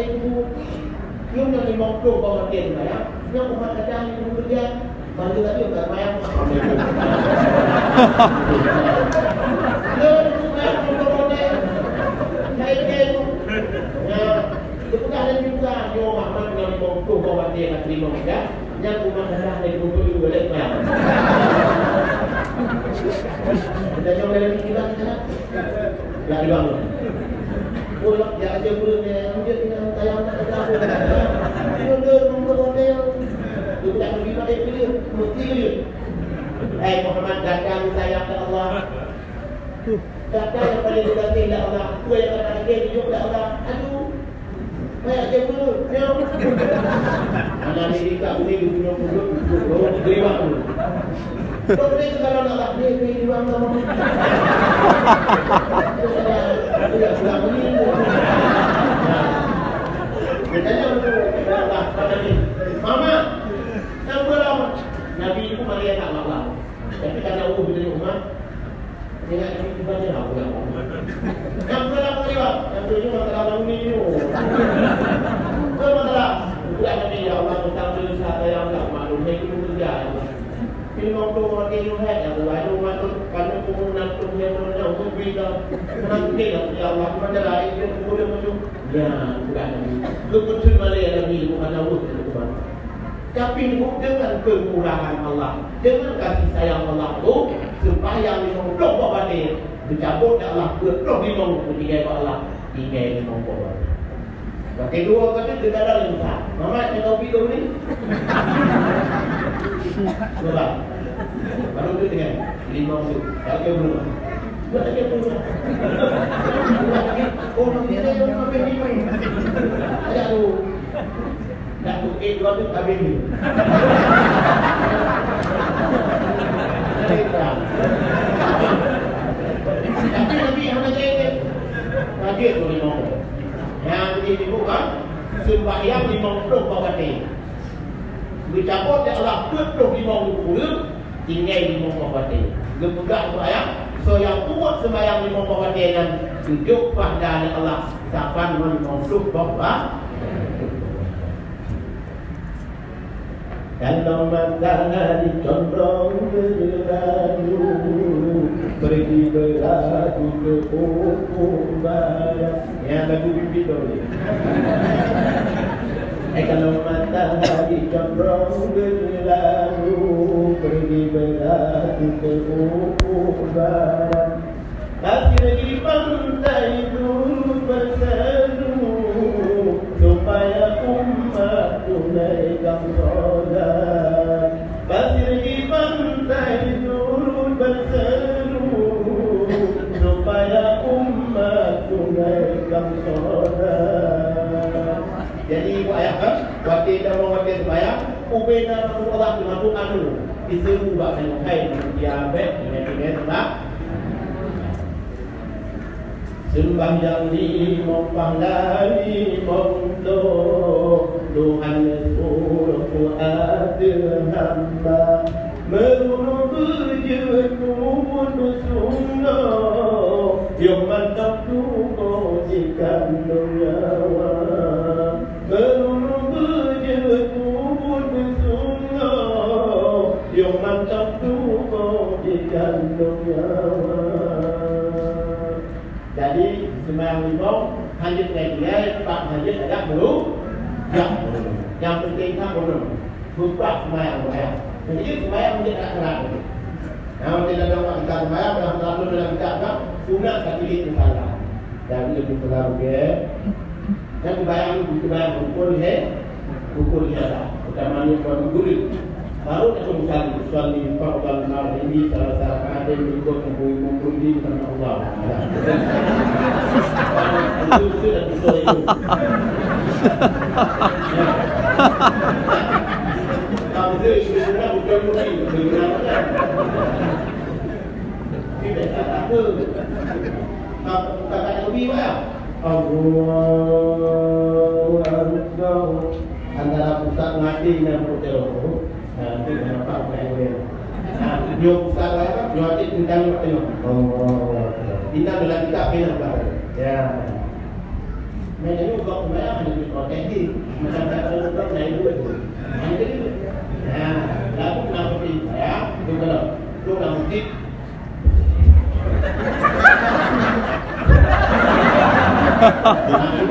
lé kubu. Nyoe na limong ploh boh watèe seumayang, nyoe umat gata nyang kubu keureuja. Bantu tadi umat seumayang. Nyoe seumayang limong ploh boh watèe. Hai, hai. Ya, geupeugah lé Musa, nyoe Muhammad na limong ploh boh watèe ka teurimong, ya. Nyan umat gata nyang kubu keureuja lé seumayang. Kita nyoe lagi kiban kita. Ya, Bang. Oh, ya, ya, aja guru ni, lanjut dengan sayang tak ada. Dia dah membawa dia. Dia tak beri pada dia, mesti dia. Eh, Muhammad, datang sayang ke Allah. Datang yang paling dekat ke Allah. Dua yang kata dia hidup ke Allah. Aduh. Kayak dia dulu. Dia. Anak ni tak boleh dulu. Dia dulu. Kau boleh ke dalam nak dia, dia di ruang tamu. Dia pulang ni. Dia tanya betul. Mama, kenapa lama? Nabi itu Maria tak lama. Tapi karena Allah beri umat, dia nak Nabi itu baca lah, pulang. Kenapa lama dia? Yang tu juga tak lama ni tu. Kenapa tak? Bukan Nabi, ya Allah, tentang dosa saya, Allah, maklum, saya itu bekerja, ya Allah. Limong ploh orang Yahudi, ya Allah, ada umat tu, kerana pengguna tu, dia pun nak usul berita. Menang dia, ya Allah, macam lain, dia pun boleh masuk. Ya, bukan Nabi. Kebetulan malam Nabi, bukan Allah, dia bukan. Tapi, dengan kemurahan Allah, dengan kasih sayang Allah tu, sembahyang limong ploh boh batèe, dicabut dak Allah, dua ploh limong, tinggai bak Allah, tinggai limong boh batèe. Batèe dua kata, dia dah dah lengkap. Mamat, dia tahu pidong ni? Coba. Baru tu dengan limong tu. Tak ada guna. Buat tak ada guna. Oh, nanti saya yang makan limong. Ada tu. Nak tu, eh, dua tu habis ni. Tapi Nabi hana jadi. Habis tu limong. Yang jadi ibu kan? Sembahyang limong ploh boh batèe. Geucabot lé Allah peuet ploh limong ureueng, tinggai limong boh batèe. Geupeugah bak ayah, soe nyang peubuet seumayang limong boh batèe nyan, geujok pahala lé Allah saban ngon limong ploh boh ba-, Kalau matahari condrong berlalu, pergi beradu ke ufuk barat. Ya, lagu Bibit tu. Eh, kalau matahari condrong berlalu, pergi beradu ke ufuk barat. Pasir di pantai turut berseru, supaya umat tunaikan solat. Pasir di pantai turut berseru, supaya umat tunaikan solat. Jadi, ibu ayah kan, watèe tamong watèe seumayang, ubena Allah teumasuk anu, diseru bak kayuh hai manusia bèk tinggai-tinggai seumayang. Sembahyang limong pahla limong tô, Tuhan neusuroh keu ateueh hamba. Meureunoe beujeuet mubuet dusun nyoe, Yoh mantong tuboh jikandong nyawa, meunurot beujeuet ubit beusunggoh. Yoh mantong tuboh jikandong nyawa. Jadi, seumayang limong, hanjeuet ngai-ngai, bak hanjeuet agak meulu-, jak meulu. Nyang penting ka meulu. Buka seumayang, seumayang. Jadi, seumayang hanjeuet agak keurang. Nah, watèe ladôm awak kita seumayang, dalam seratus dalam kitab kan, sunat ka tilik musala. Dan dia musala, okey. Dan seumayang, seumayang rukun, he? Rukun ibadah. Utama ni bukan guru. Baru kita musali, musali, fardhu ain, salah satu ada yang ikut kumpul-kumpul di mana Allah. Itu, itu dan itu, itu. Ya. Tapi itu, itu, itu, itu, itu, itu. Tidak ada. Kata Nabi, ya. Allahu Akbar. Antara pusat ngadé dan perut jalan tu, ha, tu nampak bukan yang boleh. Ha, nyoe pusat lah, nyoe hati tentang nyoe tengok. Allahu Akbar. Bintang dalam kitab bintang belakang. Ya. Nah, jadi kau kembali ada di proteksi. Macam kata orang tu, nah, itu. Nah, jadi, nah, lalu kenapa sih? Ya, tu kalau, tu kalau mungkin Allahu Akbar.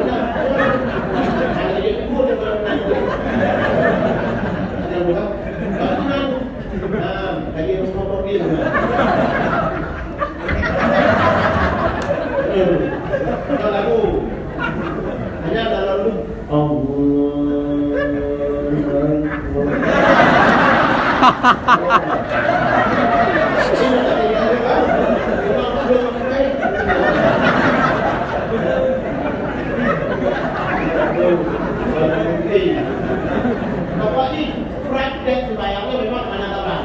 Nampak ni, praktek sembahyang ni memang hana tabah.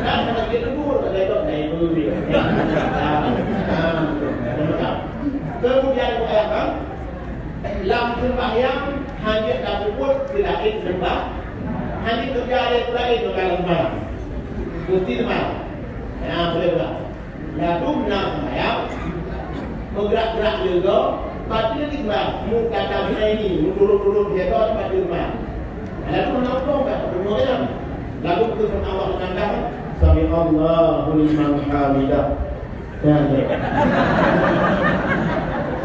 Dan hana dia tegur, kata itu, nah, itu dia. Nah, nah, betul. Kemudian, bayangkan, lam sembahyang hana tapeubuet keu laén seumbah, hana keureuja lé keu laén dalam sembahyang. Meusti seumayang. Nah, boleh pula. Lalu na seumayang, meugerak-gerak leugo, batin di seumayang, mukadam ini, meuturut-turut dia tahu tempat di seumayang. Lalu meunampung kat rumah dia. Lalu betul Allah mengatakan, "Sami Allahu liman hamidah." Ya, ya.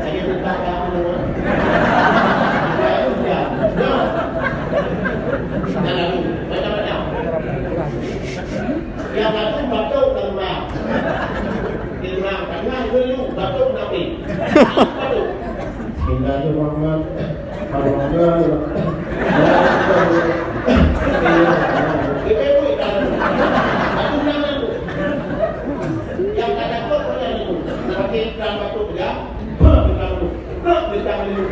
Jadi, bukan kamu. Bukan itu, ya. No. Nah, lalu, macam-macam. Yang satu batuk dan demam. Dia demam, tengah dulu, batuk, tapi. Batuk. Bismillahirrahmanirrahim. Alhamdulillah. Dia batuk, dia batuk. Batuk, demam, batuk. Yang tak takut pun ada tu. Pakai ikan batuk je. Beuh, ikan batuk. Beuh, ikan batuk.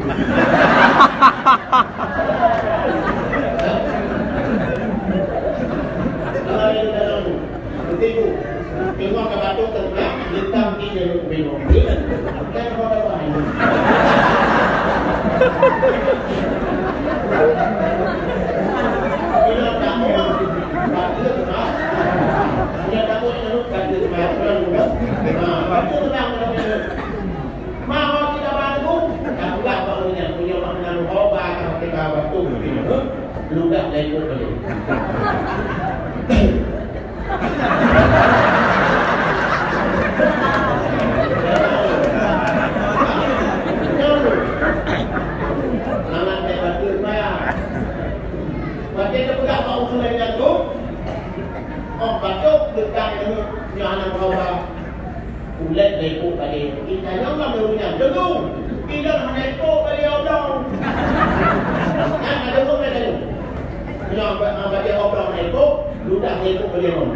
Kalau ada dalam tu, begitu. Tengok ke batuk, tengok, ikan ni dia batuk. Kan orang dah faham. Bila tak mau, batuk, dia takut. Batuk tenang, batuk tenang. Mahal kita bantu, tak pula baru nyan punya makna hoba, kalau kita bantu, ludah dan ikut balik. Anak saya bantu, Pak. Berarti kita pegang bak usul yang jatuh. Oh, batuk, dekat dengan nyan, anak hoba. Ulèe lé ipok balèe. Itanyong lam ureueng nyan, "Deungoe, ilôn hana ipok balèe oblong." Nyan ka deungoe, ka deungoe. Nyoe ba-, balèe oblong hana ipok, ludah lé ipok balèe oblong.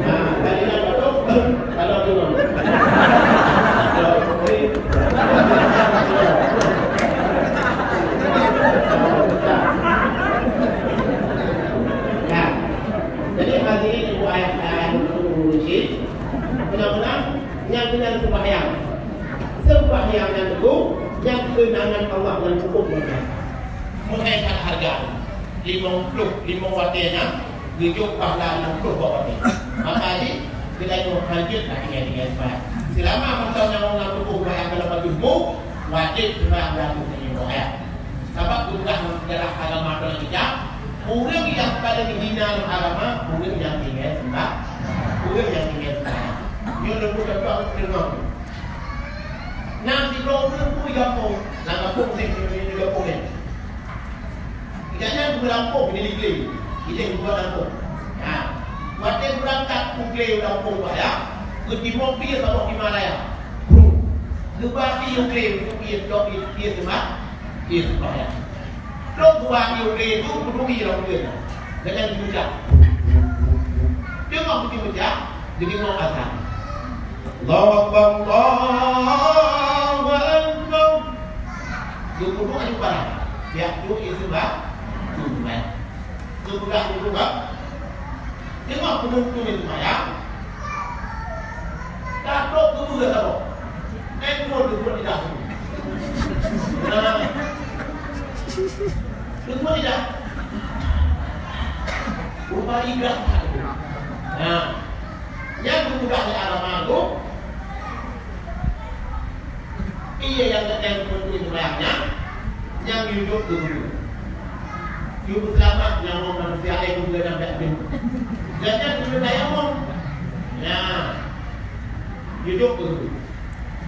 Nah, kali nyan batuk, kalau deungoe. Nah, jadi hadirin ibu ayah, ayah, guru-guru cik, benar-benar nyang keunan sembahyang. Sembahyang nyang teguh, nyang keunangan Allah dan hukum Allah. Meuhai that hareuga. Limong ploh, limong watèe nyan geujok pahala limong ploh bak watèe. Maka jih, geutanyoe hanjeuet ka tinggai-tinggai seumayang. Seulama mantong nyawöng lam tuboh seumayang dalam baju mu, wajéb seumayang lam tuboh nyoe ayat. Sabab geupeugah lam seujarah agama teuh kejam, ureueng nyang paleng hina lam agama, ureueng nyang tinggai seumayang, ureueng nyang tinggai seumayang. Nyoe lôn peugah deungon. Na sidroe ureueng peue gampông, lam gampông nyoe, nyoe gampông nyoe. Gobnyan geulampôh di Glé, di Glé geuba lampôh. Ha. Watèe beurangkat u Glé lampôh baya, geutimong pie saboh di Malaya. Geuba pie u Glé, pie, pie, pie, pie seumah, pie sembahyang. Trok geuba pie u Glé tu, geuduek lam ujeuen. Gobnyan geumeucah. Teungoh geutimeucah, geudeungoe azan. Allahu Akbar, Allahu Akbar. Geupeudong aju barang. Pihak tu ié seubab tu seumbayang. Geupeugah aju barang. Teungoh peununtut nyan seumbayang. Ka trok geupeugah saboh. Eh, pun geupeugah tidak. Nah. Geupeugah tidak. Rupa tidak. Nah. Nyan geupeugah lé agama tu. Iya nyang geutem peuntui seumayang nyan, nyang yue jok keu guru. Yue peuseulamat nyawöng manusia, eh, guru nyang bèk abéh. Dan nyan guru tayamum. Nyan. Yue jok keu guru.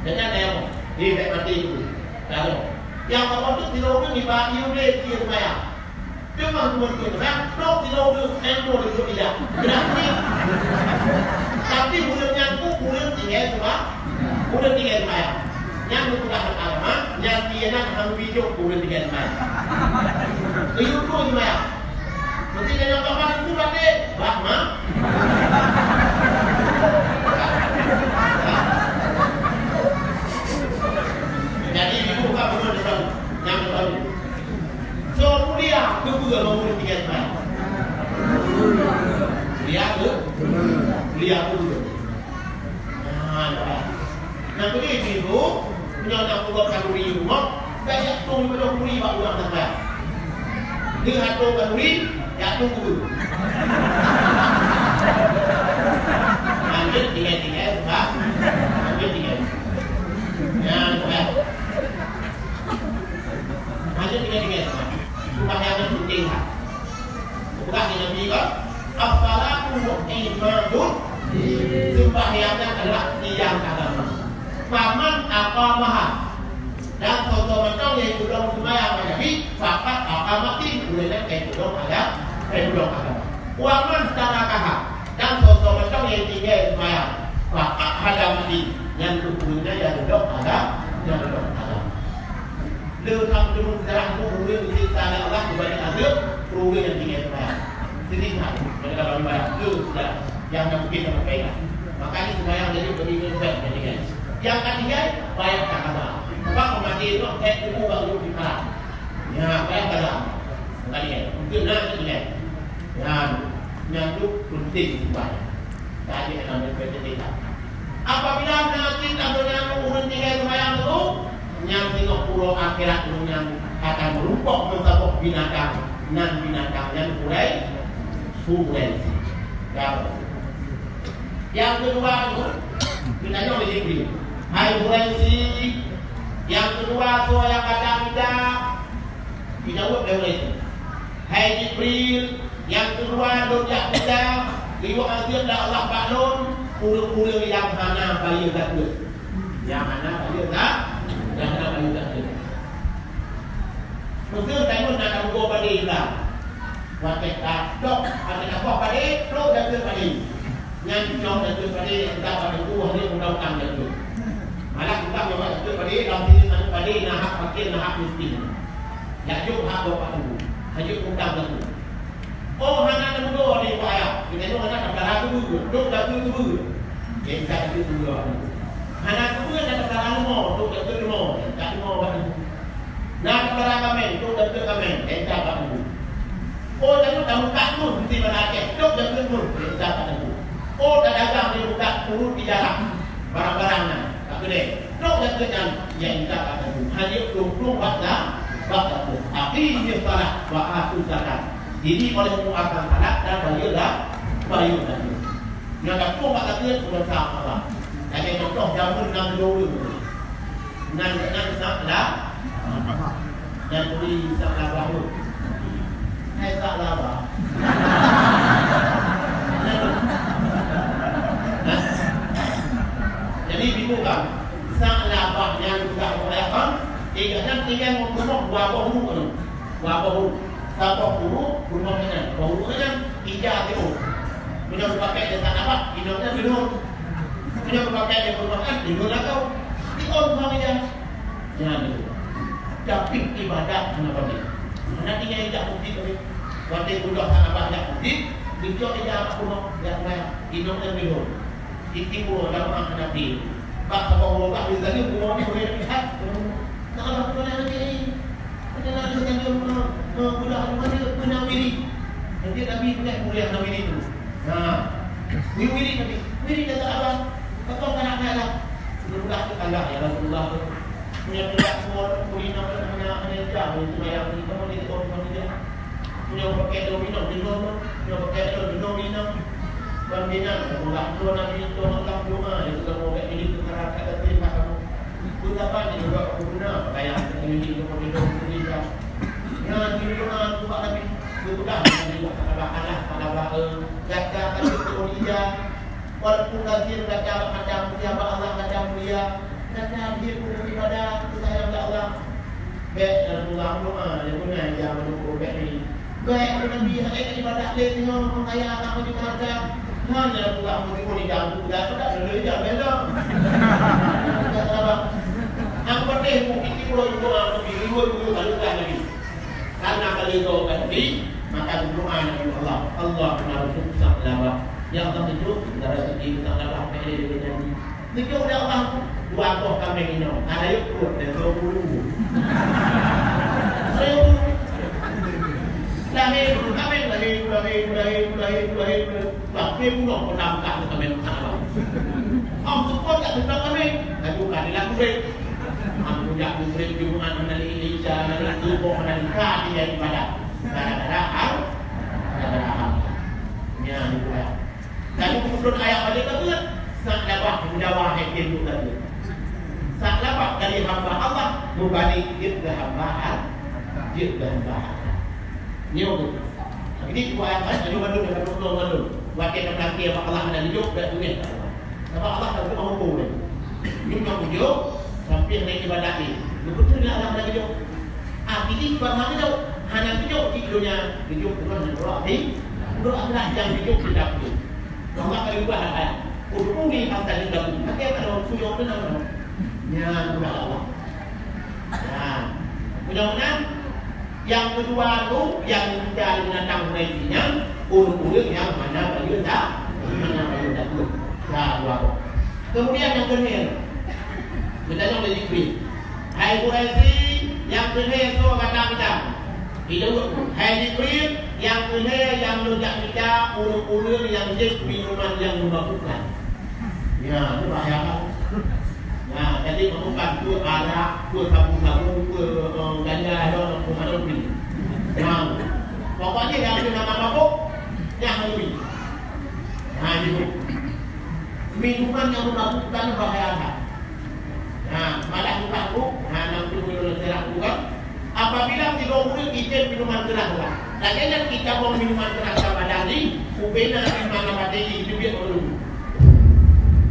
Dan nyan tayamum. Eh, bèk maté guru. Tayamum. Nyang ka patut sidroe ureueng iba ié ulèe ié seumayang. Teuma teumeuteumé, trok sidroe ureueng, eh, trok sidroe tidak. Berarti, tapi ureueng nyan pun ureueng tinggai seuma-, ureueng tinggai seumayang. Nyan geupeugah lam agama, nyan ié nyan hana bijôh ureueng tinggai seumayang. Geuyue trok seumayang. Mesti dia nyang kamar itu berarti, bah, ma? Jadi, ibu bukan betul, betul. Nyang betul. So, mulia keupeue lôn ureueng tinggai seumayang? Mulia keu-, mulia keupeue? Nah, nah. Nah, jadi ibu, meunyoe na peugot khanuri rumoh, bèk jak tueng lima puluh khanuri bak ureueng seumayang. Deuh hat tueng khanuri, jak tueng keupeue? Lanjut tinggai-tinggai, bah. Lanjut tinggai. Nah, nah. Hanya tinggai-tinggai. Sumbayang nyan penting that. Peugah lé Nabi kan, "As-salatu imadud." Sumbayang nyan adalah tiang agama. "Faman aqamaha." Dan soe-soe mantong nyang peudong sumbayang bak Nabi, faqad aqamaddin, ureueng nyan ka peudong agama, ka peudong agama. "Wa man tarakaha." Dan soe-soe mantong nyang tinggai sumbayang, faqad hadamaddin, nyan ureueng nyan nyang rudok agama, nyang rudok agama. Le kamoe deungoe seujarah tu ureueng disiksa lé Allah, geubri azeueb keu ureueng nyang tinggai seumayang. Sedih that, mereka bak ibadat. Le seujarah nyang na mungkin dapat faedah. Makanya seumayang jadi bagi ureueng nyang tinggai. Nyang ka tinggai, payah that kaza. Sebab peumaté nyoe bèk teupeu bak ureueng di haram. Ya, payah kaza. Makanya, mungkin na tinggai. Nyan, nyan tu penting seumayang. Tadi dalam P P T K. Apabila na cit lam donya ureueng tinggai seumayang tu, nyan singoh uroe akhirat ureueng nyan akan meurumpok meusaboh binatang, nan binatang nyan Quraisy, Quraisy. Ya. Nyang keudua tu, geutanyong lé Jibril, "Hai Quraisy, nyang keudua soe nyang ka jak ida?" Geujaweueb lé Quraisy, "Hai Jibril, nyang keudua lôn jak peugah, geuyue azeueb lé Allah bak lôn, ureueng-ureueng nyang hana bayeue zakeuet." Nyang hana bayeue za-, nyang hana bayeue zakeuet. Meuseu tanyoe na tamugoe padé iba. Watèe ka trok, watèe ka poh padé, trok zakeuet padé. Nyan cok zakeuet padé, nyang ka bak teungku, hana utang-utang zakeuet. Malah utang nyang bak zakeuet padé, lam sini tanyoe padé, na hak fakir, na hak miskin. Jak jok hak bapak teungku, hana utang zakeuet. Oh, hana teumeudua lé Pak Ayah. Geutanyoe hana tapeukara keubeue, trok zakeuet keubeue. Nyang ka zakeuet keubeue. Hana keubeue, hana tapeukara leumô, trok zakeuet leumô. Nyang ka leumô bak ibu. Na tapeukara kaméng, trok zakeuet kaméng. Nyang ka bak ibu. Oh, tanyoe tameukat ngon, meusti bak Aceh, trok zakeuet ngon. Nyang ka bak ibu. Oh, tadagang di buka urut di jalan. Barang-barang nyan, ka keudéh. Trok zakeuet nyan, nyang ka bak ibu. Hana plueng-plueng bak za-, bak zakeuet. Aqimus shalah wa atuz zakat. Jadi oleh muakan salat dan bayeue lah, bayeue lah. Nyang ka pun bak lagèe peurintah Allah. Lagèe contoh jameun nan dua ureueng. Nan, nan sak la, nan turi sak labah tu. Hai sak labah. Nah. Jadi bingung kan? Sak labah nyang sudah merayakan, tiga dan tiga ngomong dua boh ureueng tu. Dua boh ureueng. Saboh ureueng, ureueng nyan. Boh ureueng nyan, ija timun. Meunyoe geupakai di sak labah, inong nyan minum. Meunyoe geupakai di ureueng nyan, inong lakoe. Timun ureueng ija. Nyan tu. Tapi ibadat hana banding. Hana tinggai jak meuseujid kami. Watèe geudoh hana bah jak meuseujid, geucok ija bak peunoh, jak meuseujid. Inong nyan minum. Itimu jamaah Nabi. Bak saboh uroe bak Yerusalem, uroe nyoe uroe Nabi that. Nak Allah Taala Nabi. Kena Yerusalem, eh, eh, geudoh di mana? Kena wirid. Jadi Nabi punya mulia Nabi itu. Nah, wirid Nabi. Wirid kata Allah. Kata Allah nak nak lah. Geudoh di Allah, ya Rasulullah. Meunyoe teuka seumua ureueng inong, meunyoe hana jam, meunyoe seumayang, meunyoe teuka seumua ureueng inong, meunyoe pakai daun inong, inong, meunyoe pakai daun inong, inong. Ban binan, ulah dua Nabi, dua malam, dua malam, itu kamu agak ini, itu cara kata terima kamu. Pun apa ni, juga aku guna, pakaian, ini, ini, itu pun inong, itu inong. Nyan, ini doa, tu bak Nabi. Betulah, Nabi, Allah, Allah, Allah, eh, gata, kata, turun ija. Walaupun kafir gata bak mata mulia, bak Allah gata mulia, gata dia pun ibadat, sayang bak Allah. Bèk, ya Rasulullah, doa, ya guna, ya, meunurot bèk ni. Bèk, ya Nabi, hai ibadat lé singoh, mengkaya agama di harta. Hanya Rasulullah, meunurot ni, jangan buka, tak ada, jangan bela. Kata Allah, aku pakai, aku fikir, doa, doa, Nabi, doa, doa, doa, Nabi. Karena kalau doa Nabi, maka doa Nabi Allah, Allah menaruh susah labah. Yang satu tu, darah sedih, susah labah, tak ada dia janji. Itu udah Allah tu, dua boh kambing inong. Ada yuk kuat dan dua puluh. Seribu. Lahir dulu kambing, lahir, lahir, lahir, lahir, lahir. Tapi bunuh pernah buka tu kambing besar, Bang. Om support tak suka kambing. Lalu kadilah kurik. Om kujak kurik Jumat, mana di Indonesia, mana di Lombok, mana di Kadi yang ibadat. Gara-gara hal, gara-gara hal. Nya, ni buaya. Lalu kemudian ayat balik ke bulan, sak labah mendawa hai tim tu tadi. Sak labah dari hamba Allah, berbalik dia ke hamba Allah. Dia ke hamba Allah. Nyoe tu. Jadi, dua ayat kan, jadi bandum, bandum, bandum, bandum. Watèe na peulangkè bak Allah, na hidup, dak tuléh bak Allah. Sabab Allah ka geupeue huköm. Nyoe nyang bujur, sampai hana ibadat ni. Beutôi lah Allah hana geujok. Ah, jadi bak hana geujok, hana geujok di dunia, geujok Tuhan yang berarti, berarti yang geujok tidak tu. Allah ka ubah lah, eh. Ud'uni astajib lakum. Tapi kalau sujud tu nama? Nya, ubah Allah. Nah, mudah-mudahan yang kedua tu, yang kita binatang Quraisy nyan, ureueng-ureueng nyang hana bayeue ta-, hana bayeue takut. Nah, dua tu. Kemudian yang keenam, geutanyong lé Jibril, "Hai Quraisy, nyang keuhai soe gata mita?" Dijaweueb, "Hai Jibril, nyang keuhai nyang lôn jak mita ureueng-ureueng nyang jép minuman nyang meumabukkan." Ya, itu bahaya kan? Nah, jadi meumabukkan tu arak, tu sabu-sabu, tu, eh, ganja, tu, tu, tu, tu. Nah, pokoknya yang kena mabuk, jangan lebih. Nah, itu. Minuman yang meumabukkan bahaya kan? Nah, malah bukan tu, nah, nanti dulu nanti lah bukan. Apabila tiga ureueng ijép minuman keurah-keurah, lagèe nyan kita buang minuman keurah ka badan jih, ubena iman lam até jih, jeubiet mandum.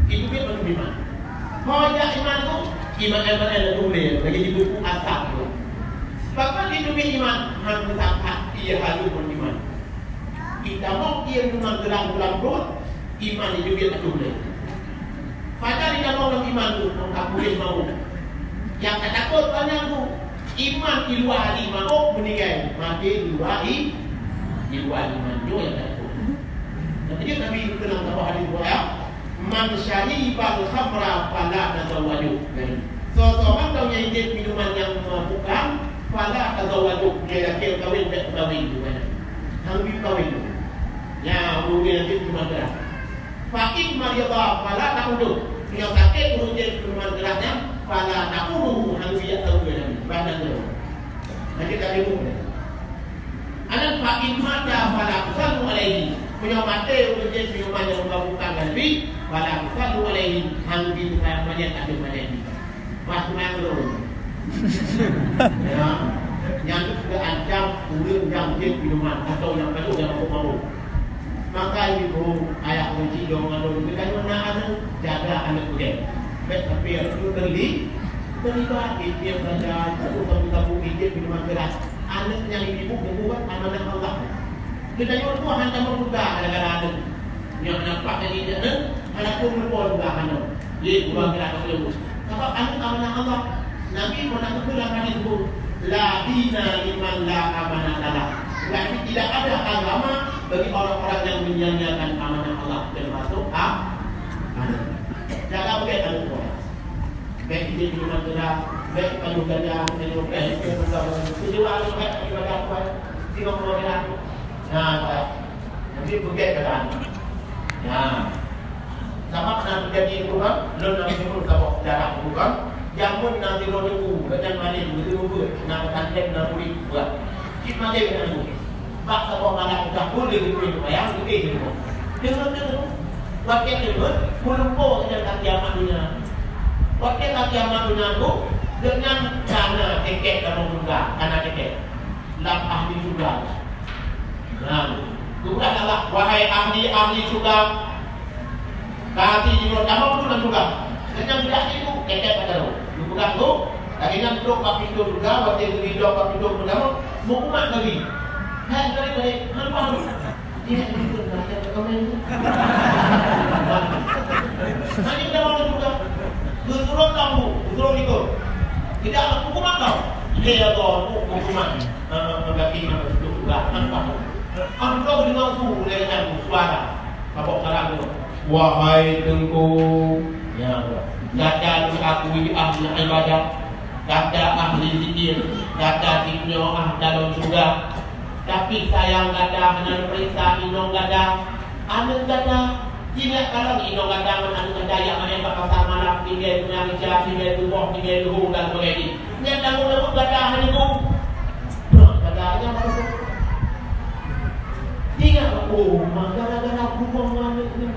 Jeubiet mandum iman. Ho jak iman tu, iman, iman, iman tu boleh, lagi di buku asal tu. Sebab kan jeubiet iman, han meusapat, ia halu pun iman. Kita mau ia minuman keurah-keurah pun, iman jeubiet mandum boleh. Padahai di dalam iman tu, maka boleh mau. Nyang ka takot banyak tu, iman di luwa hati mabök meuninggai, maté di luwa i-, di luwa iman. Nyoe nyang ka takot. Jadi Nabi keuneuk tambah hadis riwayat, "Man syaribal khamra fala tazawwaju." Jadi, soe-soe mantong nyang jép minuman nyang meumabukkan, fala tazawwaju, dia yakin kawin, bèk kawin, bukan. Hang bi kawin. Ya, ureueng nyang jép minuman keurah. Fa in marida fala ta'udu. Meunyoe sakét ureueng jép minuman keurah nyan, fala ta'udu, hana geujak saweue lagi. Bah na geujak. Hana ka jeuet. Anan fa in mata fala tusallu alaihi. Meunyoe maté ureueng jeuet minuman nyang bukan-bukan ngon jih, fala tusallu alaihi, han jiteuka manyét ateueh manyét jih. Bah tunang lôn. Ya, nyan geuancam ureueng nyang jeuet minuman atau nyang padub nyang mabök-mabök. Maka ibu ayah kunci dong mandum geutanyoe na aneuk, jaga aneuk geutanyoe. Bèk sampai aneuk tu terli-, terlibat di tiep saja, tabu-tabu di tiep minuman keras. Aneuk nyang ibu bukan amanah Allah. Geutanyoe tuha hana meupeugah gara-gara aneuk. Nyang nampak jadi aneuk, hana pun meupeugah aneuk. Ye, bukan keras tersebut. Sabab aneuk amanah Allah. Nabi pernah geupeugah lam hadis tu, "La dina liman la amanata lah." Berarti tidak ada agama bagi orang-orang yang menyia-nyiakan amanah Allah, termasuk a-, aneuk. Jaga beutôi aneuk tuha. Bèk idéh minuman keras, bèk pajoh ganja, bèk pajoh pèh, bèk pajoh ganja. Tujuan aneuk bèk ibadah Tuhan, singoh keluarga. Nah, Pak. Jadi beugèt keuadaan. Ya. Sabab na teujadi itu kan, lôn na meunyoe saboh sejarah itu kan, jameun na sidroe teungku, gobnyan malém, geuteumeubuet, na pesantren na murit buet. Cit malém na murit. Bak saboh malam udah pun dia geupeue seumayang, geupeue di rumoh. Deungon-deungon, watèe deungon, meulumpoe sajan kaki amat donya. Watèe kaki amat donya tu, gobnyan kana tiket dalam syeuruga, kana tiket. Lam ahli syeuruga. Nah, geupeugah Allah, "Wahai ahli-ahli syeuruga, ka até jinoe tamong tu lam syeuruga." Gobnyan beudak ibu, kèk-kèk mata roh. Geupeugah tu, lagèe nyan trok bak pintoe syeuruga, watèe geuridong bak pintoe syeuruga, meuumat lagi. Hai, tarék, tarék, hana apa tu. Iya, itu dah ada komen tu. Hanya dah malu juga. Geusurong kamu, geusurong ikut. Tidak hukuman kau. Iya, ya Allah, hukuman. Eh, eh, eh, lagi nak masuk juga. Nampak? Ambil dengan suara. Apa sekarang tu? Wahai Teungku, ya, gata diakui ahli ibadah, gata ahli zikir, gata jinoe ah dalam syeuruga. Tapi sayang gata hana neupeuriksa inong gata, aneuk gata. Ingat kalon inong gata ngon aneuk gata jak maén bak pasar malam, tinggai teungoh isya, tinggai suboh, tinggai luhô dan sebagainya. Nyan tanggong jaweueb gata hana gum. Gata nyan baru. Ingat, oh, mah gara-gara bungong aneuk nyoe.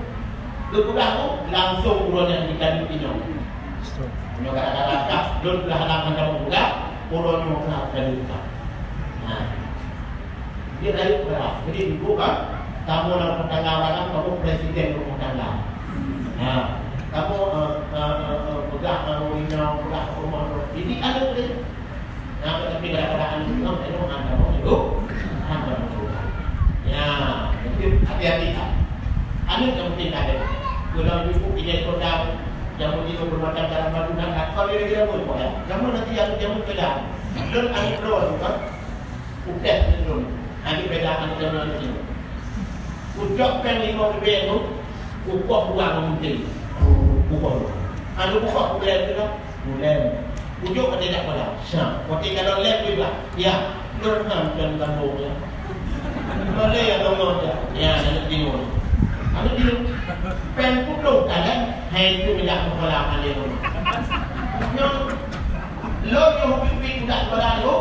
Geupeugah tu, langsung uroe nyan jikadu inong. Nyoe gara-gara kah, lôn beulah lam mantong budak, uroe nyoe kah kadu kah. Nah. Dia dari berat. Jadi ibu kan, kamu dalam rumah tangga orang kan, kamu presiden rumah tangga. Nah, kamu, eh, eh, eh, eh, peugah, eh, inong, peugah rumah tu. Jadi aneuk dia. Nah, tapi kadang-kadang aneuk tu kan, aneuk kan, kamu hidup, kan, kamu hidup. Ya, jadi hati-hati kan. Aneuk yang penting ada. Kalau ibu punya kota, yang begitu bermacam cara bangunan, kan, kalau dia kira pun, ya. Kamu nanti aneuk, kamu beda. Dan aneuk bro tu kan, Udah tu, ada beda antara nyoe. Ucok péng lima ribèe tu, ukoh uang mungkin. Ukoh. Ada ukoh bulan tu dah, bulan. Ucok kata tak pada. Sa, kote kalau lem juga. Ya, lor ham dan gambung ya. Boleh ya, tolong ya. Ya, ada bingung. Ada bingung. Péng putih kan? Hai tu minta kepala kali tu. Nyoe, lôn nyoe ubit-ubit budak sekolah tu,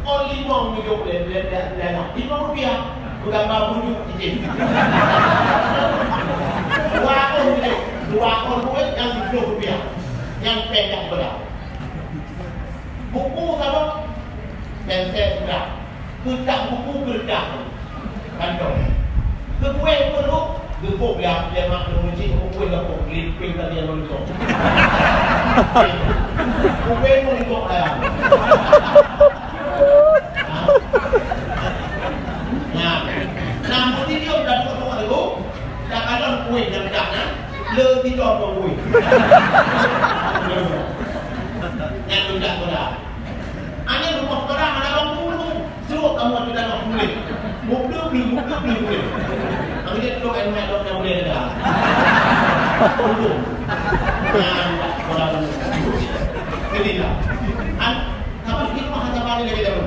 oh, limong mijôk lé, lé, lé, lé, limong rupiah. Budak baru nyoe cicing. Dua on cicing. Dua on duit nyang tujoh rupiah. Nyang péng dak sekolah. Buku sama, pensel sebelah. Keutak buku keureutah kantong. Keukueh peuruek, geupok lé, lé mak lôn cit, keukueh lapor, lipeng tadi nyang lôn cok. Kueh lôn cok dalam. Nah. Nah. Nah, meusidroe dan peuruek lagu, takalon kueh dan dak na, le sidroe peukueh. Nyang lôn dak gula. Hana rumoh sekolah, hana bangku. Suruh kamu adu dalam kulit. Mublu, blu, mublu, blu, blu. Kami dia tolong air mic dok yang boleh ada. Tolong. Nah, sekolah kamu. Inilah. An, kamu di rumah ada apa lagi kamu?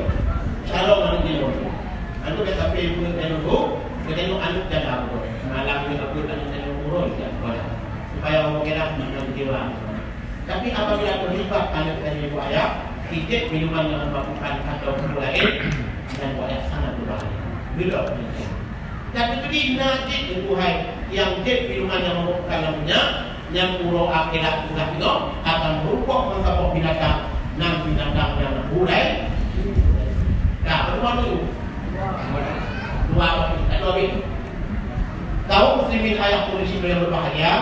Shalom, anak dia. Anu dah sampai ibu nak tengok tu, dia tengok anak dalam tu. Malam ni apa tak nak tengok urus kat sekolah. Supaya orang kira nak kecewa. Tapi apabila terlibat anak dan ibu ayah, titip minuman yang memabukkan atau benda lain, dan buat yang sangat berbahaya. Beutôi. Dan teukeudi na jeuet, Teungku hai, nyang jeuet piruman nyang mabök bukan lam dunia, nyang uroe akhirat peugah nyoe akan meurumpok ngon saboh binatang, nan binatang nyan huraisin. Nah, beudua tu. Dua, dua. Kaum muslimin ayah pun yang berbahagia.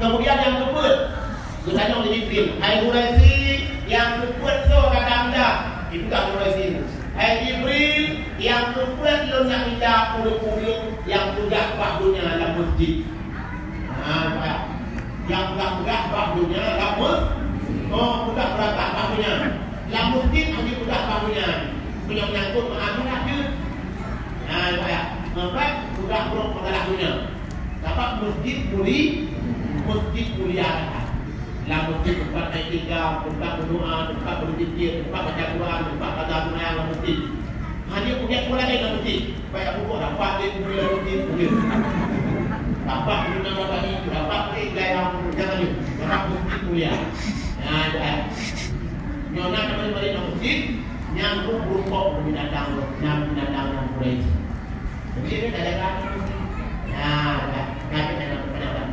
Kemudian yang keempat, Geutanyong lé Jibril, "Hai Quraisy, nyang keupeue soe gata mita?" Jipeugah lé Quraisy, "Hai Jibril, nyang keupeue lôn jak mita ureuëng-ureuëng nyang peugah bak donya lam meuseujid." Ha, nampak? Nyang peugah-peugah bak donya lam meuseujid. Oh, peugah-peugah bak donya. Lam meuseujid hana peugah bak donya. Meunyoe menyangkut meuamalah jeuet. Ha, nampak? Nampak? Peugah brok masalah donya. Sabab meuseujid muli-, meuseujid mulia that. Lam meuseujid teumpat iktikaf, teumpat meudoa, teumpat beuzikir, teumpat baca Quran, teumpat baca seumayang lam meuseujid. Hana peugét peue lagée lam meuseujid. Banyak pokok dapat lé peue lam meuseujid, peue. Dapat guna bagi, dapat lé gaya, jangan lé. Dapat meuseujid mulia. Nah, itu kan. Nyoe na teman-teman lam meuseujid, nyang rumpok binatang, nyang binatang nyang Quraisy. Jadi, ini ada kan? Nah, ada. Ada, ada, ada.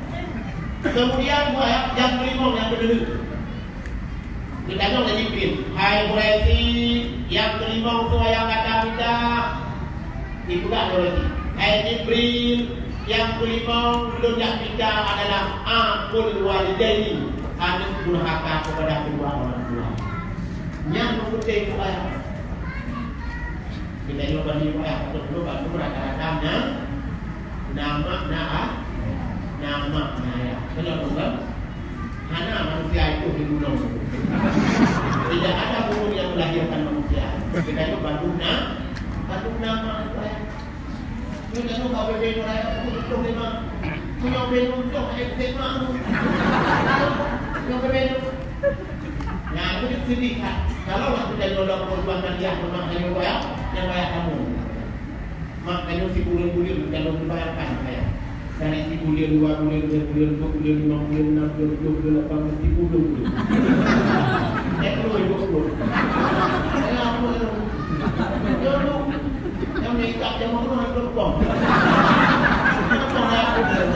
Kemudian, buah yang kelima, yang kedua. Geutanyong lé Jibril, "Hai Quraisy, nyang keulimong soe nyang gata mita?" Jipeugah lé Quraisy, "Hai Jibril, nyang keulimong lôn jak mita adalah aqul walidaini, aneuk durhaka kepada kedua orang tua." Nyan meupeuteng doa. Kita nyoe bani wayah untuk dulu bantu rata-rata na, na mak, na a-, na mak, na ayah. Betul bukan? Hana manusia itu di gunung. Tidak ada gunung yang melahirkan manusia. Kita nyoe bantu na, bantu na mak, na ayah. Nyoe tanyoe ka bebe nyoe raya, aku beutôi memang. Meunyoe bebe nyoe, nyoe ka epek mak aku. Nyoe bebe nyoe. Nah, itu sedih, Kak. Kalau lah kita nyolong perempuan tadi, ya, memang tanyoe bayar, yang bayar kamu. Mak tanyoe si buleuen-buleuen, kalau dibayarkan, saya. Dari si buleuen, dua buleuen, tiga buleuen, empat buleuen, lima buleuen, enam buleuen, tujuh buleuen, lapan buleuen, tiga buleuen. Eh, dua puluh, dua puluh. Eh, apa tu? Dua puluh. Nyang meuikat jameun tu hana leumpah. Leumpah raya putih.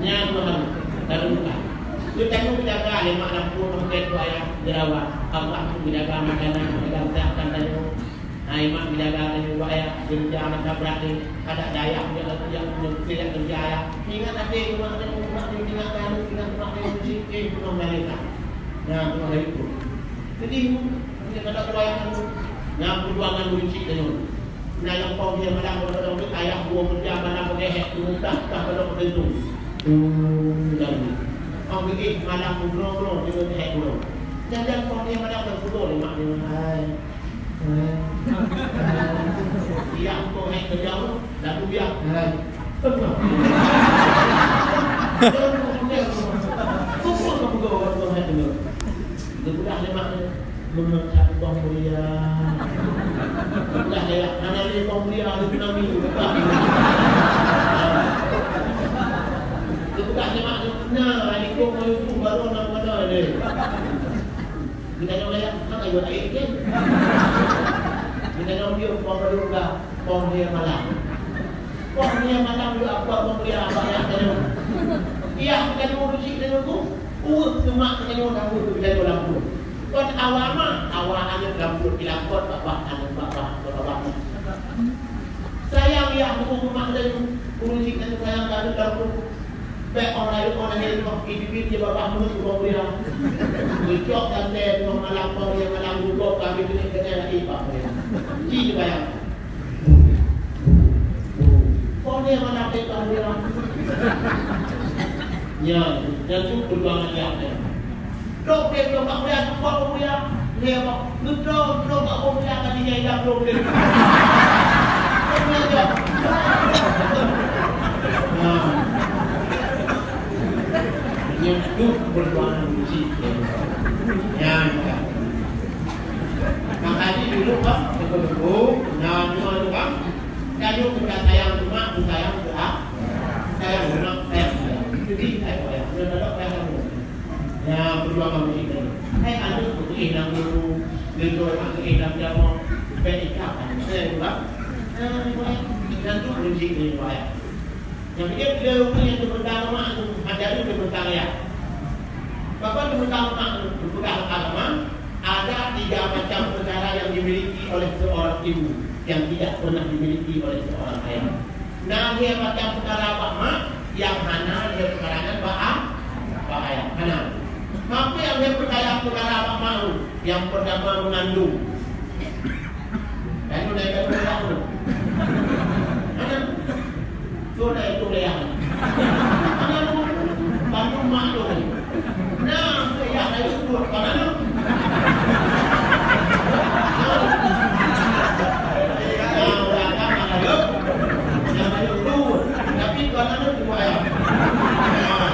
Nyan Tuhan, lalu buka. Kita tu menjaga lima enam puluh mungkin tu ayah jerawat. Allah tu menjaga makanan, menjaga kesehatan tadi. Hai mak, menjaga tadi buat ayah, kerja anak tabrak ni. Ada dayah punya lagi yang punya kerja ayah. Ingat tadi rumah dia, rumah dia, ingat tadi, ingat rumah dia, eh, belum balik tak? Nah, tu hari tu. Jadi, Nyan keunan keurayeuk nyan, nyan peujuangan ureueng chik tanyoe. Na nyang pom lhèe malam, kadang-kadang ayah buah keureuja malam, beuhèk, meuneuntah, tah padub pintoe. Tuh, dan. Pom geujih malam, meudroe-droe, deungon hèk bunoe. Nyan, nyan pom lhèe malam, dan peuduek lé mak nyan. Hai. Hai. Hai. Iya, engkau hèk keureuja, lalu dia. Hai. Betul. Betul, betul. Betul, betul, betul. Geupeugah lé mak nyan, "Meunan that bang mulia." Geupeugah lé mak, "Hana lé bang mulia, lé tsunami." Geupeugah lé mak nyan, "Na, ikôt ngon Yusuf baroe na meunan lé." Geutanyoe layak, hana yue até kan? Geutanyoe piôh bang mulia, bang mulia malam. Wah, nyan malam yue apa pemberian abang yang tadi. Iya, kita dulu uji kita dulu. Urut semak kita dulu dah urut kita dulu lampu. Kon awak mah, awak aneuk lampu di lampu, babah aneuk babah, babah. Sayang ya, buku rumah kita dulu. Uji kita dulu sayang aneuk lampu. Bèk orang lain, orang lain, orang lain, orang lain, dia babah menurut urut dia. Ucok dan dia, malam pemberian malam, urut kami kena kena lagi, Pak. Ji bayang. Pon dia mana dia tahu dia? Ya, dan tu perjuangan dia. Dok dia dok kat dia, tu buat dia. Dia apa? Betul, dok kat dia, kat dia, dia dok dia. Dok dia, dia. Nah. Yang tu perjuangan uji. Ya, ya. Makanya dulu, Pak, betul-betul. Nah, cuma tu, Pak. Tanyoe bukan sayang cuma, sayang ke a-, sayang cuma, sayang ke a-. Jadi, saya sayang. Dia tak ada sayang kamu. Ya, perjuangan musik tadi. Hai, aneuk, pergi dalam guru, guru, pergi dalam jamaah. Bèk ikab, bèk ikab. Nah, riwayat. Dan tu kunci riwayat. Nyang ketiga, bila ureueng nyang teupeugah agama tu, hana teupeugah ayah. Bahkan teupeugah agama tu, teupeugah agama, ada tiga macam perkara yang dimiliki oleh seorang ibu yang tidak pernah dimiliki oleh seorang ayah. Nah, dia macam perkara bak mak, yang hana dia perkara bak a-, bak ayah. Hana. Apa yang dia perkara, perkara bak mak tu? Yang pertama, mengandung. Lalu dari kandung ayah tu. Mana? Tu dari tu ayah. Mana tu? Kandung mak tu. Nah, ayah dari tu. Mana tu? Yang belakang mak ayah. Yang ayah tu. Tapi bukan mana tu ayah. Nah,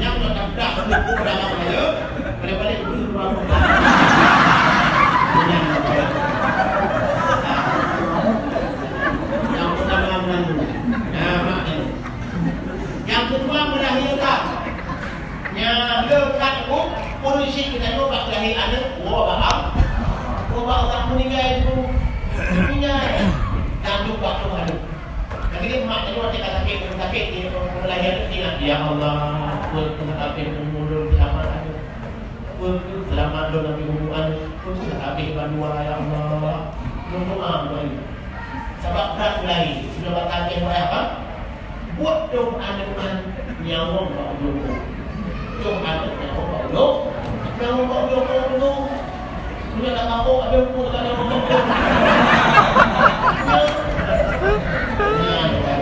yang dah tak dah tu dalam ayah. Pada-pada dulu dua orang. Yang pertama mengandung. Nah, mak ni. Yang kedua melahirkan. Nyang le kat tu, polisi kita tu bak lahir aneuk, wah, bak am. Wah, bak orang meninggal tu. Meninggal. Dan tu bak tu aneuk. Jadi mak tu ada kata sakit, sakit dia melahirkan tu ingat, "Ya Allah, buat kena sakit umur selamat aneuk." Pun seulamat lôn Nabi Muhammad, pun habéh bandua, ya Allah. Lôn doa bak Allah. Sabab brat mulai, sudah batal teuh wayah, kan? Buet dong aneuk nyan nyawöng bak ujong. Dong aneuk nyawöng bak ujong. Nyawöng bak ujong, bak ujong. Sudah tak kapok, ada pun tak ada pun. Ya, ya.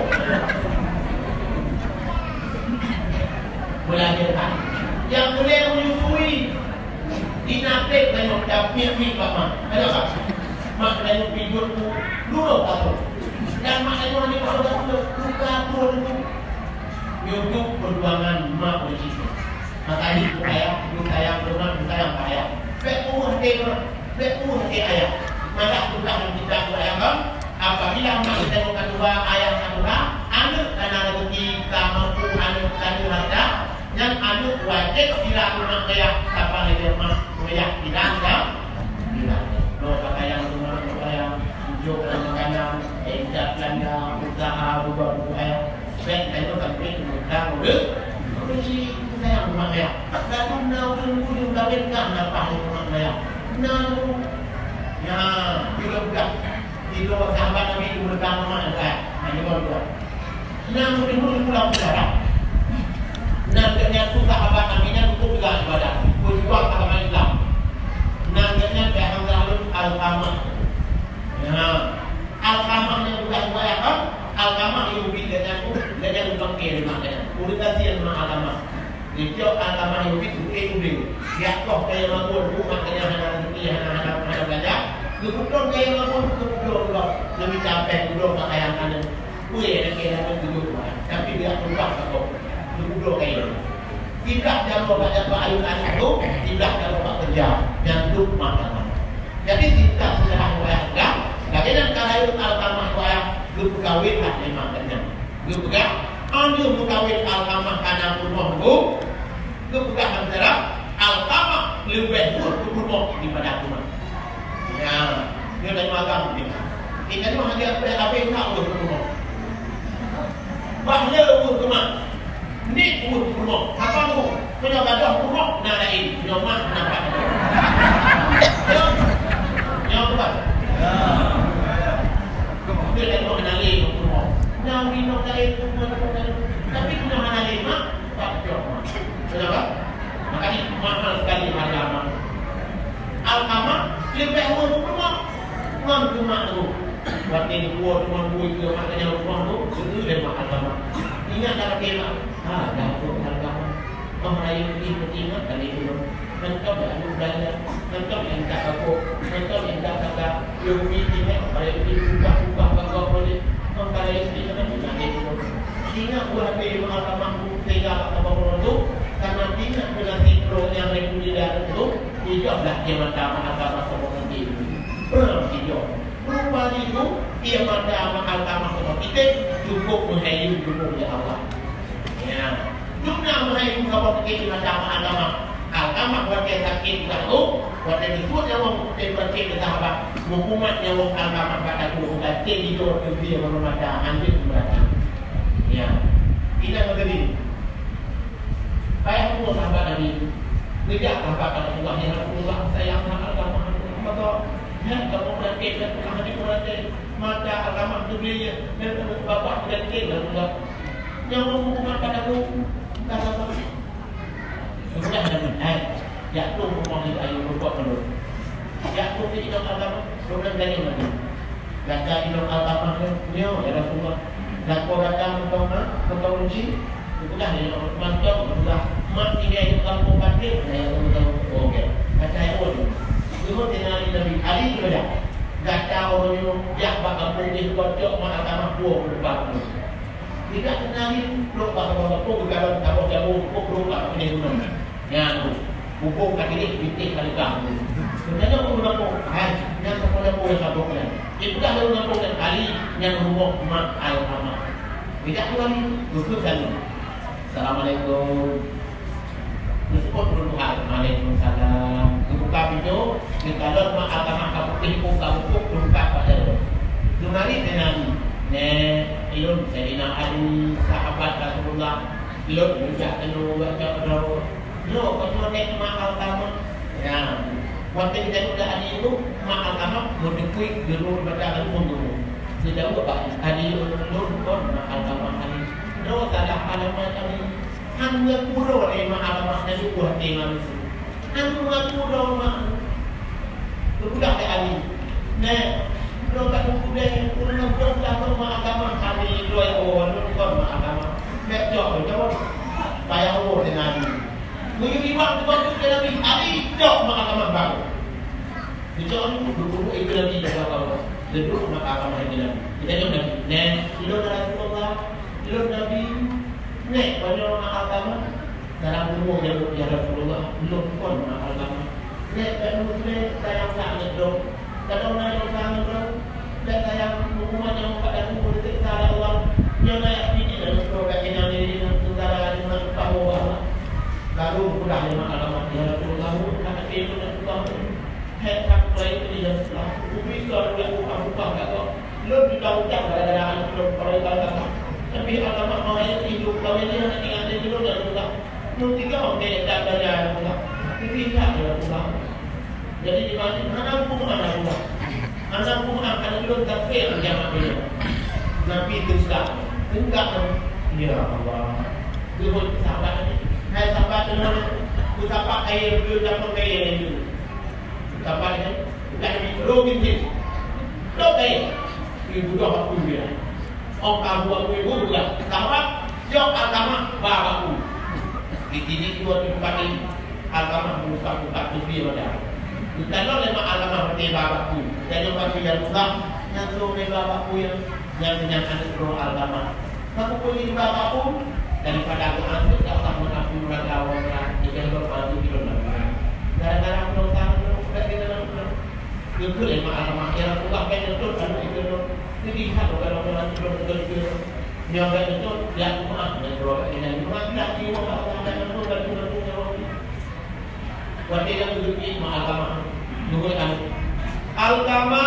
Melahirkan. Yang boleh menyusui. Di natek tanyoe tapiek miet bak mak. Ada tak? Mak tanyoe pijôh ku lurôh ka troh. Dan mak tanyoe hana bak lurôh, luka troh leumo. Nyoe perjuangan mak uroe jih. Maka ibu ayah, ibu sayang, ibu sayang ayah. Bèk ueh até mak, bèk ueh até ayah. Malah tukang kita ayah kan? Apabila mak kita ka tuha, ayah ka tuha, aneuk ka na rezeki, ka mampu, aneuk ka na harta, nyan aneuk wajéb sira keu mak ayah, saban lagèe mak ayah sira ka sira. Lo pakaian keu mak ayah, ijôk makanan, intat belanja, usaha, rubah buku ayah. Bèk tanyoe sampai teumutang ureueng, ureueng jih sayang mak ayah. Lalu na ureueng ujong kawin kan dapat mak ayah. Na tu. Ya, bila budak Tiga sahabat Nabi itu bertanya mak dan ayah. Nah, ini baru dua. Nah, meuteumé di pulang saudara. Nah, ternyata sahabat Nabi nyan untuk juga ibadah. Berjuang agama Islam. Nah, ternyata Hamzah Alun Alqamah. Nah, Alqamah yang juga ibadah kan? Alqamah yang lebih dengan tu, dengan lebih kiri maknanya. Udah kasihan sama Alqamah. Di tiôp Alqamah nyoe pih udép-udép. Geujak koh kayèe magun, umat kayèe hana rezeki, hana, hana, hana beulanja. Geupeudong kayèe magun, geupeudong gob. Geumita péng, peudong bak kayèe aneuk. Peue nyang lakèe lam tujoh Tuhan. Tapi geujak peugah bak gob. Geupeudong kayèe. Siblah jaroe bak, bak ayôn aneuk tu, siblah jaroe bak keureuja. Nyan tu makna. Jadi, siblah seujarah riwayat peugah, lagèe nyan ka rayeuk Alqamah riwayat, geupeukawén lah memang keu nyan. Geupeugah, "Aneuk meukawen Alqamah hana peurumoh, Bu." Geupeugah lam syarah, "Alqamah leubeh weueh peurumoh daripada Alqamah." Ya, nyoe dari mazhab ni. Kita ni hanya habis-habis nak weueh peurumoh. Bah le weueh keumat. Ni weueh peurumoh. Apa tu? Meunyoe gadôh peurumoh, na laén. Meunyoe mat, na pat. Nyoe, nyoe tu kan. Dia tak mau kenali peurumoh. Nah, minum laén, peurumoh, peurumoh. Tapi meunyoe hana lé mak, tak jawab. Betul tak? Makanya mahal sekali harga mak. Alqamah leubeh weueh peurumoh ngon keumat tu. Watèe geuwoe teuma bui keu mak tanyong rumoh tu, geuteu lé mak Alqamah. Ingat dak kata mak, ha, dah tu Alqamah. Mah rayeuk pih meuingat dari dulu. Mantong ya, aneuk belanja. Mantong ya, intat kapok. Mantong ya, intat saka. Leubeh ingat, rayeuk pih ubah-ubah bangga boleh. Mah rayeuk pih ingat dari dulu. Ingat buah hati mak Alqamah tega bak saboh uroe tu, karena ingat keu nasib droe nyang lhèe puluh lhèe tu, ijôh lah ie mata mak Alqamah saboh meuti. Peurang ijôh. Rupa jitu, ie mata mak Alqamah saboh titék, cukup meuhai jukuk lé Allah. Ya. Dum na meuhai saboh titék ie mata mak Alqamah. Alkamah watèe sakét dagoe, watèe geusuet nyawöng watèe sakét keu sahabat, meukumat nyawöng Alkamah bak dagoe, bukan teuh jidong teuh bie meunurot mata, hanjeuet meurata. Ya. Inan meukeudeh. Payah bunoe sahabat Nabi. Geujak sahabat Rasulullah, "Ya Rasulullah, sayang na Alkamah." Maka, "Ya, kamoe meurata, dan Tuhan di meurata." Mata Alkamah teuh bie, dan babah dan keu Rasulullah. Nyawöng meukumat bak dagoe, ka sahabat. Geupeugah lé Nabi, "Hai, jak tueng rumoh nyoe, ayo, rukok keu lôn." Jak tueng di inong Alkamah, lôn nyan ganyong lagèe nyoe. Gata inong Alkamah nyoe, "Nyoe, ya Rasulullah." Lakoe gata mantong mak, mantong ruci. Geupeugah lé Uthman, "Mantong, Rasulullah. Mak tinggai di kampung Batik, saya ureueng kampung Batik." Gata nyang ureueng. Geuhôi teungoh Ali, Nabi, "Ali, geupeugah, gata ureueng nyoe jak bak kampung jih, kocok mak Alkamah, puwoe keu rupa." Tidak kenali, brok bak saboh gampông, geukalon saboh jabu, brok bak peunyang gunong. Nyan tu, bubông ka jilek, bintéh ka leugah. Sebenarnya ureueng gampông, hai, nyan saboh jabu nyang saboh nyan. Ipeugah lé ureueng gampông nyan, "Ali, nyan rumoh mak Alkamah." Tidak kenali, khusus tadi. Assalamualaikum. Geuseupôt ureueng tuha, "Waalaikumsalam." Geubuka pintoe, geukalon mak Alkamah ka putih, ka bukôk, teungkat bak jaroe. Geumari keu Nabi, "Nèk, ulôn Saidina Ali, sahabat Rasulullah. Ulôn neujak keunoe, jak keunoe. Nyoe, keunoe nèk mak Alkamah." Ya. Watèe geutanyoe bak Ali nyoe, mak Alkamah meuteukuik, geurôh mata, lalu meungeurôh. Geujaweueb bak Ali, "Ulôn kon mak Alkamah, Ali. Droe salah alamat, Ali." Han geukheun lé mak Alkamah, dan geupeugah lé manusia. Han geukheun lé mak. Geupeugah lé Ali, "Nèk, droe ka teupeu deh, ureueng nyan kon mak Alkamah, kami droe, oh, nyan kon mak Alkamah. Bèk cok, cok." Payah woe teungoh Ali. Meunyoe iwak teuka keu Nabi, Ali cok mak Alkamah baru. Geucok nyoe, geupeugah keu Nabi, ya Allah. Geuduek mak Alkamah keu Nabi. Geutanyoe Nabi, "Nèk, ulôn Rasulullah, ulôn Nabi." "Nèk, kon nyoe mak Alkamah?" Salah bunoe jaweueb, "Ya Rasulullah, ulôn kon mak Alkamah." "Nèk, bèk meuseuti sayang that ngon droe. Kadang na desya ngon droe. Bèk sayang, huköman nyang ka teupeue, teuseksa lé Allah. Nyoe na jak pih di dalam droe, bèk inan diri ngon seungsara, di mana upah Allah." Lalu geupeugah lé mak Alkamah, "Ya Rasulullah, ulôn ka até ngon Allah." Hai that peuraya teuh, ya Allah, ubé keu lôn buka-buka gata. Lôn mita utang gara-gara aneuk lôn, peuraya gata. Tapi Alkamah meuraya teuh, lôn kawén nyan hana ingat lé lôn, ya Allah. Lôn tinggai watèe that baya, ya Allah. Tapi that, ya Allah. Jadi, di mana hana peue meu'ah, ya Allah. Hana peue meu'ah, aneuk lôn sampoe lam jameun nyoe. Nabi teuseutôt. Teuseutôt, ya Allah. Geuhôi sahabat nyan. Hai sahabat nyan, beusapat kayèe, beusapat kayèe nyan. Sahabat nyan, bukan Nabi, roh binti. Roh kayèe. Ibu dah aku dia. Ong ka buat ibu juga. Sahabat, jok Alkamah, ba bak aku. Di sini dua tempat ini. Alkamah buka-buka teuh bie mata. Geukalon lé mak Alkamah watèe ba bak aku. Geutanyoe bak aku, ya Rasulullah, nyan soe ba bak aku nyan? Nyan, nyan aneuk droe Alkamah. Ka kupeuli ba bak aku, daripada geuanggeuet gata meuaku raga wanita, di dalam bak aku di dalam. Gara-gara aku dosa, aku tak kena. Geukheun lé mak Alkamah, "Ya Rasulullah, bèk neutot aneuk ikeu lôn. Seudeh that lôn kalau meunan lôn ikeu lôn. Nyoe bèk neutot, jak meu'ah ngon droe bèk inan." Meu'ah that jiwoe bak Allah, dan neutot bak Allah, nyoe. Watèe nyan geukheun mak Alkamah, geukheun aneuk. Alkamah!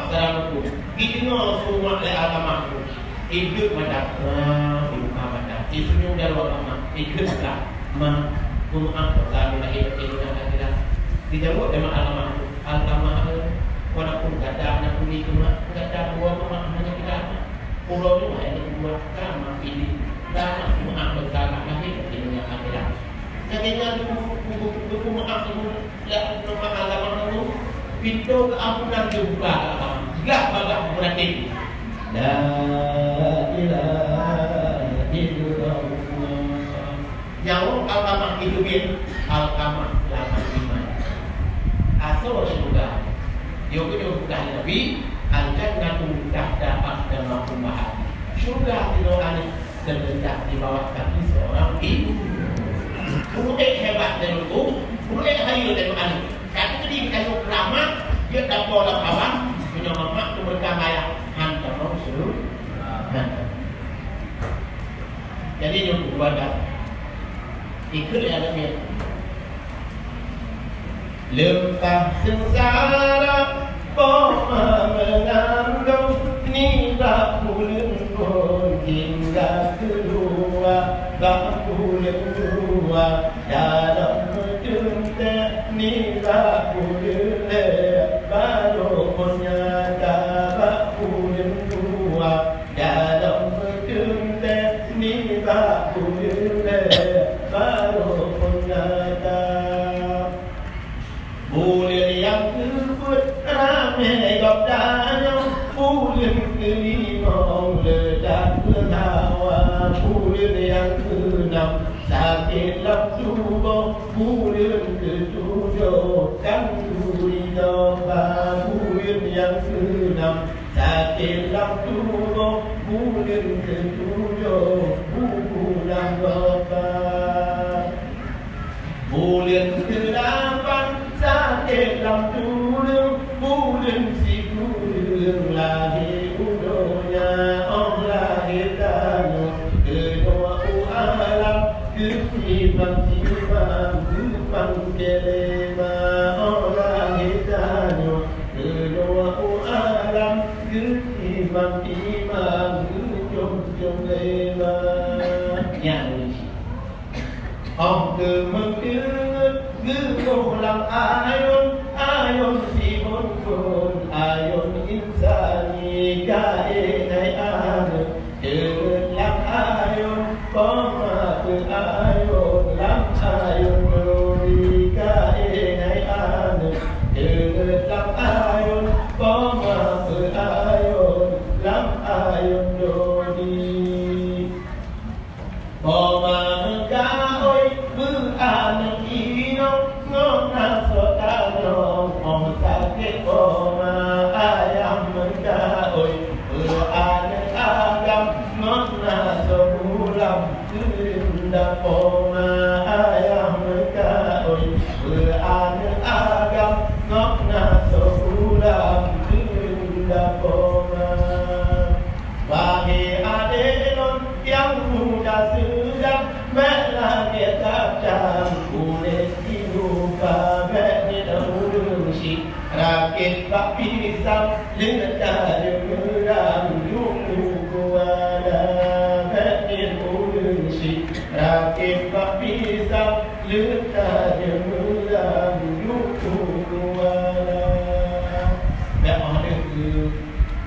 Salam leumpah. Geudeungoe su mak lé Alkamah. Ideuek mata, ah, ibuka mata. Iseunyum jaroe mak, ideuek mata. "Ma, peue meu'ah dosa lôn lahé batin ngon akhirat." Geujaweueb lé mak Alkamah, "Alkamah, eh, walaupun gata hana peuli keu mak, gata dua mak hana gata. Uroe nyoe hai lôn dua, ka mak ideuek, ka mak meu'ah dosa lam lahé batin ngon akhirat." Lagèe nyan geupeu-, geupeu-, geupeu-, geupeu meu'ah teuma. Lam rumoh agama nyoe, pintoe keuampunan teubuka. Gah babah meuratéb. La ilaha illallah. Nyawa Alkamah itu bin Alkamah seulamat iman. Asoe syeuruga. Yo keunoe peugah Nabi, "Al-jannatu tahta aqdamil ummahat." Syeuruga sidroe aneuk teuletak di bawah kaki seorang ibu. Ureueng hébat dan ureueng, ureueng hayeue dan aneuk. Tapi di dalam keramat, dia tak boleh kawan, punya mamak tu berkah ayah, hantar mau seru. Jadi, yang kedua dah. Ikut ya, Nabi. Leupah seungsara poma meungandong, nibak ulôn phon hingga keuluwa, bak ulôn dua dalam meuteuntèe, nibak ulôn lhèe barô phon nyata, bak ulôn dua dalam meuteuntèe, nibak ulôn lhèe barô phon nyata. Buleuen nyang keupeuet ramé gob tanyoe, buleuen keulimong leudak peuhawa, buleuen nyang keunam sakét lam tuboh, buleuen keutujôh kanduri doba, buleuen nyang keunam sakét lam tuboh, buleuen keutujôh bubulang doba. Buleuen keulapan sakét lam tuleueng, buleuen sikureueng lahé u donya. Oh lahé tanyoe keunoe u alam, geusimang-simang geupangke lé ma. Oh lahé tanyoe keunoe u alam, geusimang-simang geucom-com lé ma. Nyan. Óh keumeung teungeut geuboh lam ayôn, ayôn sibon-bon, ayôn insani ka ék hai aneuk. Teungeut lam ayôn, poma peuayôn, lam ayôn duri ka ék hai aneuk. Teungeut lam ayôn, poma peuayôn, lam ayôn duri. Poma meukaôi beu aneuk inong, ngon asoe tanyong óh sakét poma. Ayah meukaôi beu aneuk agam, ngon asoe bulam keureunda poma. Ayah meukaôi beu aneuk agam, ngon asoe bulam keureunda poma. Wahé adék lôn nyang muda seudang, bèk lagèe kacang kulét jilupa, bèk nyan ureueng syiek rakét bak pisang, leuta deungeurang duku kuala. Bèk nyan ureueng syiek rakét bak pisang, leuta deungeurang duku kuala. Bèk óh lheueh keu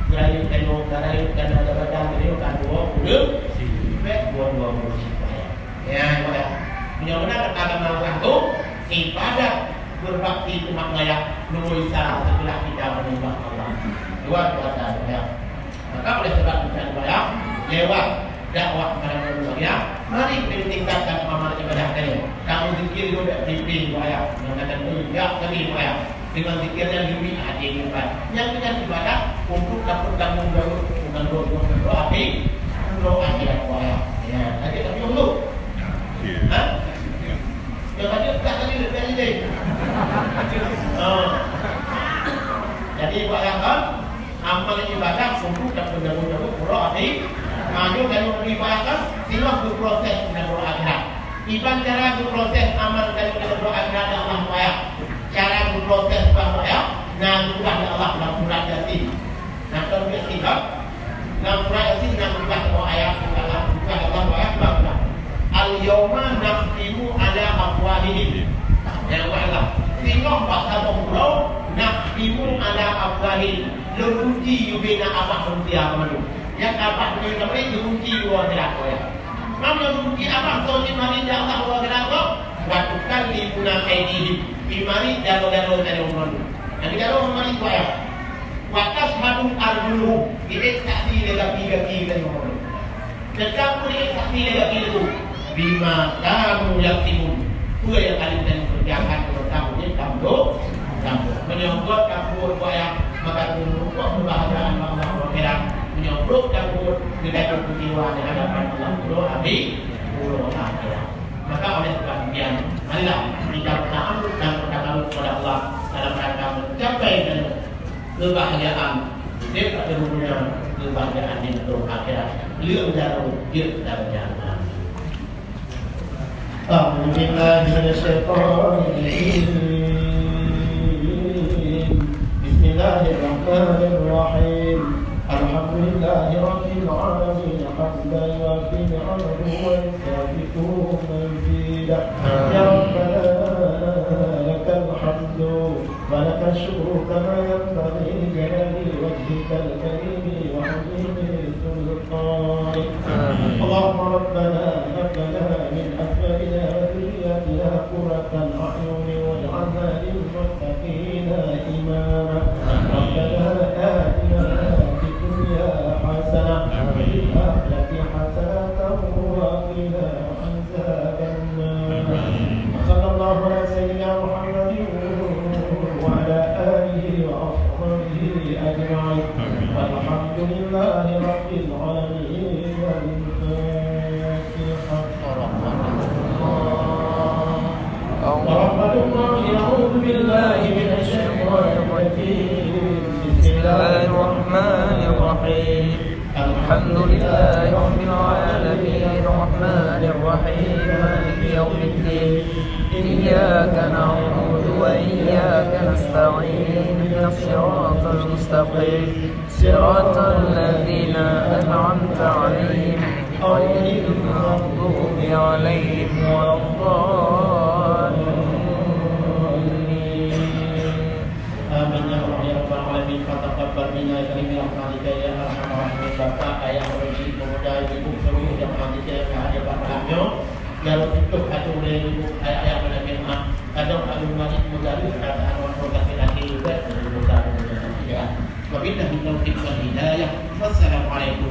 Beurayeuk tanyoe, ka rayeuk dan ada batang tanyoe ka dua puluh, bèk dua, dua puluh sipayah. Ya, ibadah. Meunyoe meunan agama Allah tu, ibadat berbakti umat maya, luar biasa setelah kita menyembah Allah. Luar biasa, ya. Maka oleh sebab itu, ya, lewat dakwah kepada manusia, mari kita tingkatkan amal ibadah tanyoe. Kamu zikir juga, zikir juga, ya. Mengatakan tu juga, tadi juga, ya. Dengan zikir nyan leubeh adé nyan. Nyan keuh ibadat untuk dapat tanggung jaweueb, tanggung jaweueb, tanggung jaweueb api, tanggung jaweueb akhirat. Ya, lagèe tapi untuk. Iya. Ha? Iya. Yang tadi tak tadi lebih adé. Ha. Jadi, Pak Yakon, amal ibadah untuk dapat tanggung jaweueb, tanggung api. Maju dari Pak Yakon, simak tu proses tanggung akhirat. Kiban cara geuproses amal tanyoe keu Allah Taala? Cara geuproses bak ayat na geupeugah lé Allah lam surat Yasin. Na kon Yasin, kan? Lam surat Yasin na geupeugah lé Allah, geupeugah lé Allah ayat bak, "Al-yauma nakhtimu ala afwahihim." Ya Allah, singoh bak saboh uroe, "Nakhtimu ala afwahihim." Lôn kunci ubé na abah manusia mandum. Nyang abah manusia lôn kunci dua gerak. Mam lôn kunci abah soe jimari ya Allah dua gerak, "Wa tukallimuna aidihim." Jimari jaroe-jaroe tanyoe mandum. Nyang jaroe mari kuaya. "Wa tasyhadu arjuluhum." Jiék saksi lé gaki-gaki tanyoe mandum. Teuka peuék saksi lé gaki leubu, "Bima kanu yaksibun." Peue nyang ka lheueh geupeureusaha, geupeureusaha, geupeureusaha. Meunyoe buet ka buet buet nyang maka geupeue keubahgiaan bak Allah akhirat. Meunyoe brok ka buet, geutanyoe keucewa di hadapan Allah Taala di uroe akhirat. Maka oleh sebab demikian, marilah kita bertaaruf dan bertakarub kepada Allah dalam rangka mencapai keubahgiaan di dunia, keubahgiaan di akhirat. Leueng jaroe jeuet dan jangan. أعوذ بالله من الشيطان الرجيم. بسم الله الرحمن الرحيم. الحمد لله رب العالمين، حمدا يوافي نعمه ويكافئ مزيده. يا ربنا لك الحمد ولك الشكر كما ينبغي لجلال وجهك الكريم وعظيم سلطانك. آمين. اللهم ربنا هب لنا من أزواجنا وذرياتنا قرة أعين واجعلنا للمتقين إماما. ربنا آتنا في الدنيا حسنة وفي الآخرة حسنة وقنا عذاب النار. وصلى الله على سيدنا محمد وعلى آله وأصحابه أجمعين. والحمد لله رب العالمين. الفاتحة. ورحمة الله. أعوذ بالله من الشيطان الرجيم. بسم الله الرحمن الرحيم. الحمد لله رب العالمين، الرحمن الرحيم، مالك يوم الدين. إياك نعبد وإياك نستعين، اهدنا الصراط المستقيم، صراط الذين أنعمت عليهم، غير المغضوب عليهم ولا الضالين. Amin ya Allah ya Rabbal Alamin. Fataqabbal minna ya Karim ya Rahmatika ya Arhamar Rahimin. Bapak, ayah, ureueng syiek, pemuda, ibu, seluruh jamaah yang hadir pada malam nyoe. Dalam pintoh ateueh ureueng ibu, ayah-ayah, anak jemaah, kadang alun marit mudarris, kata anak pun kasih lagi juga, dan bukan, ya. Wabillahi taufiq wal hidayah. Wassalamualaikum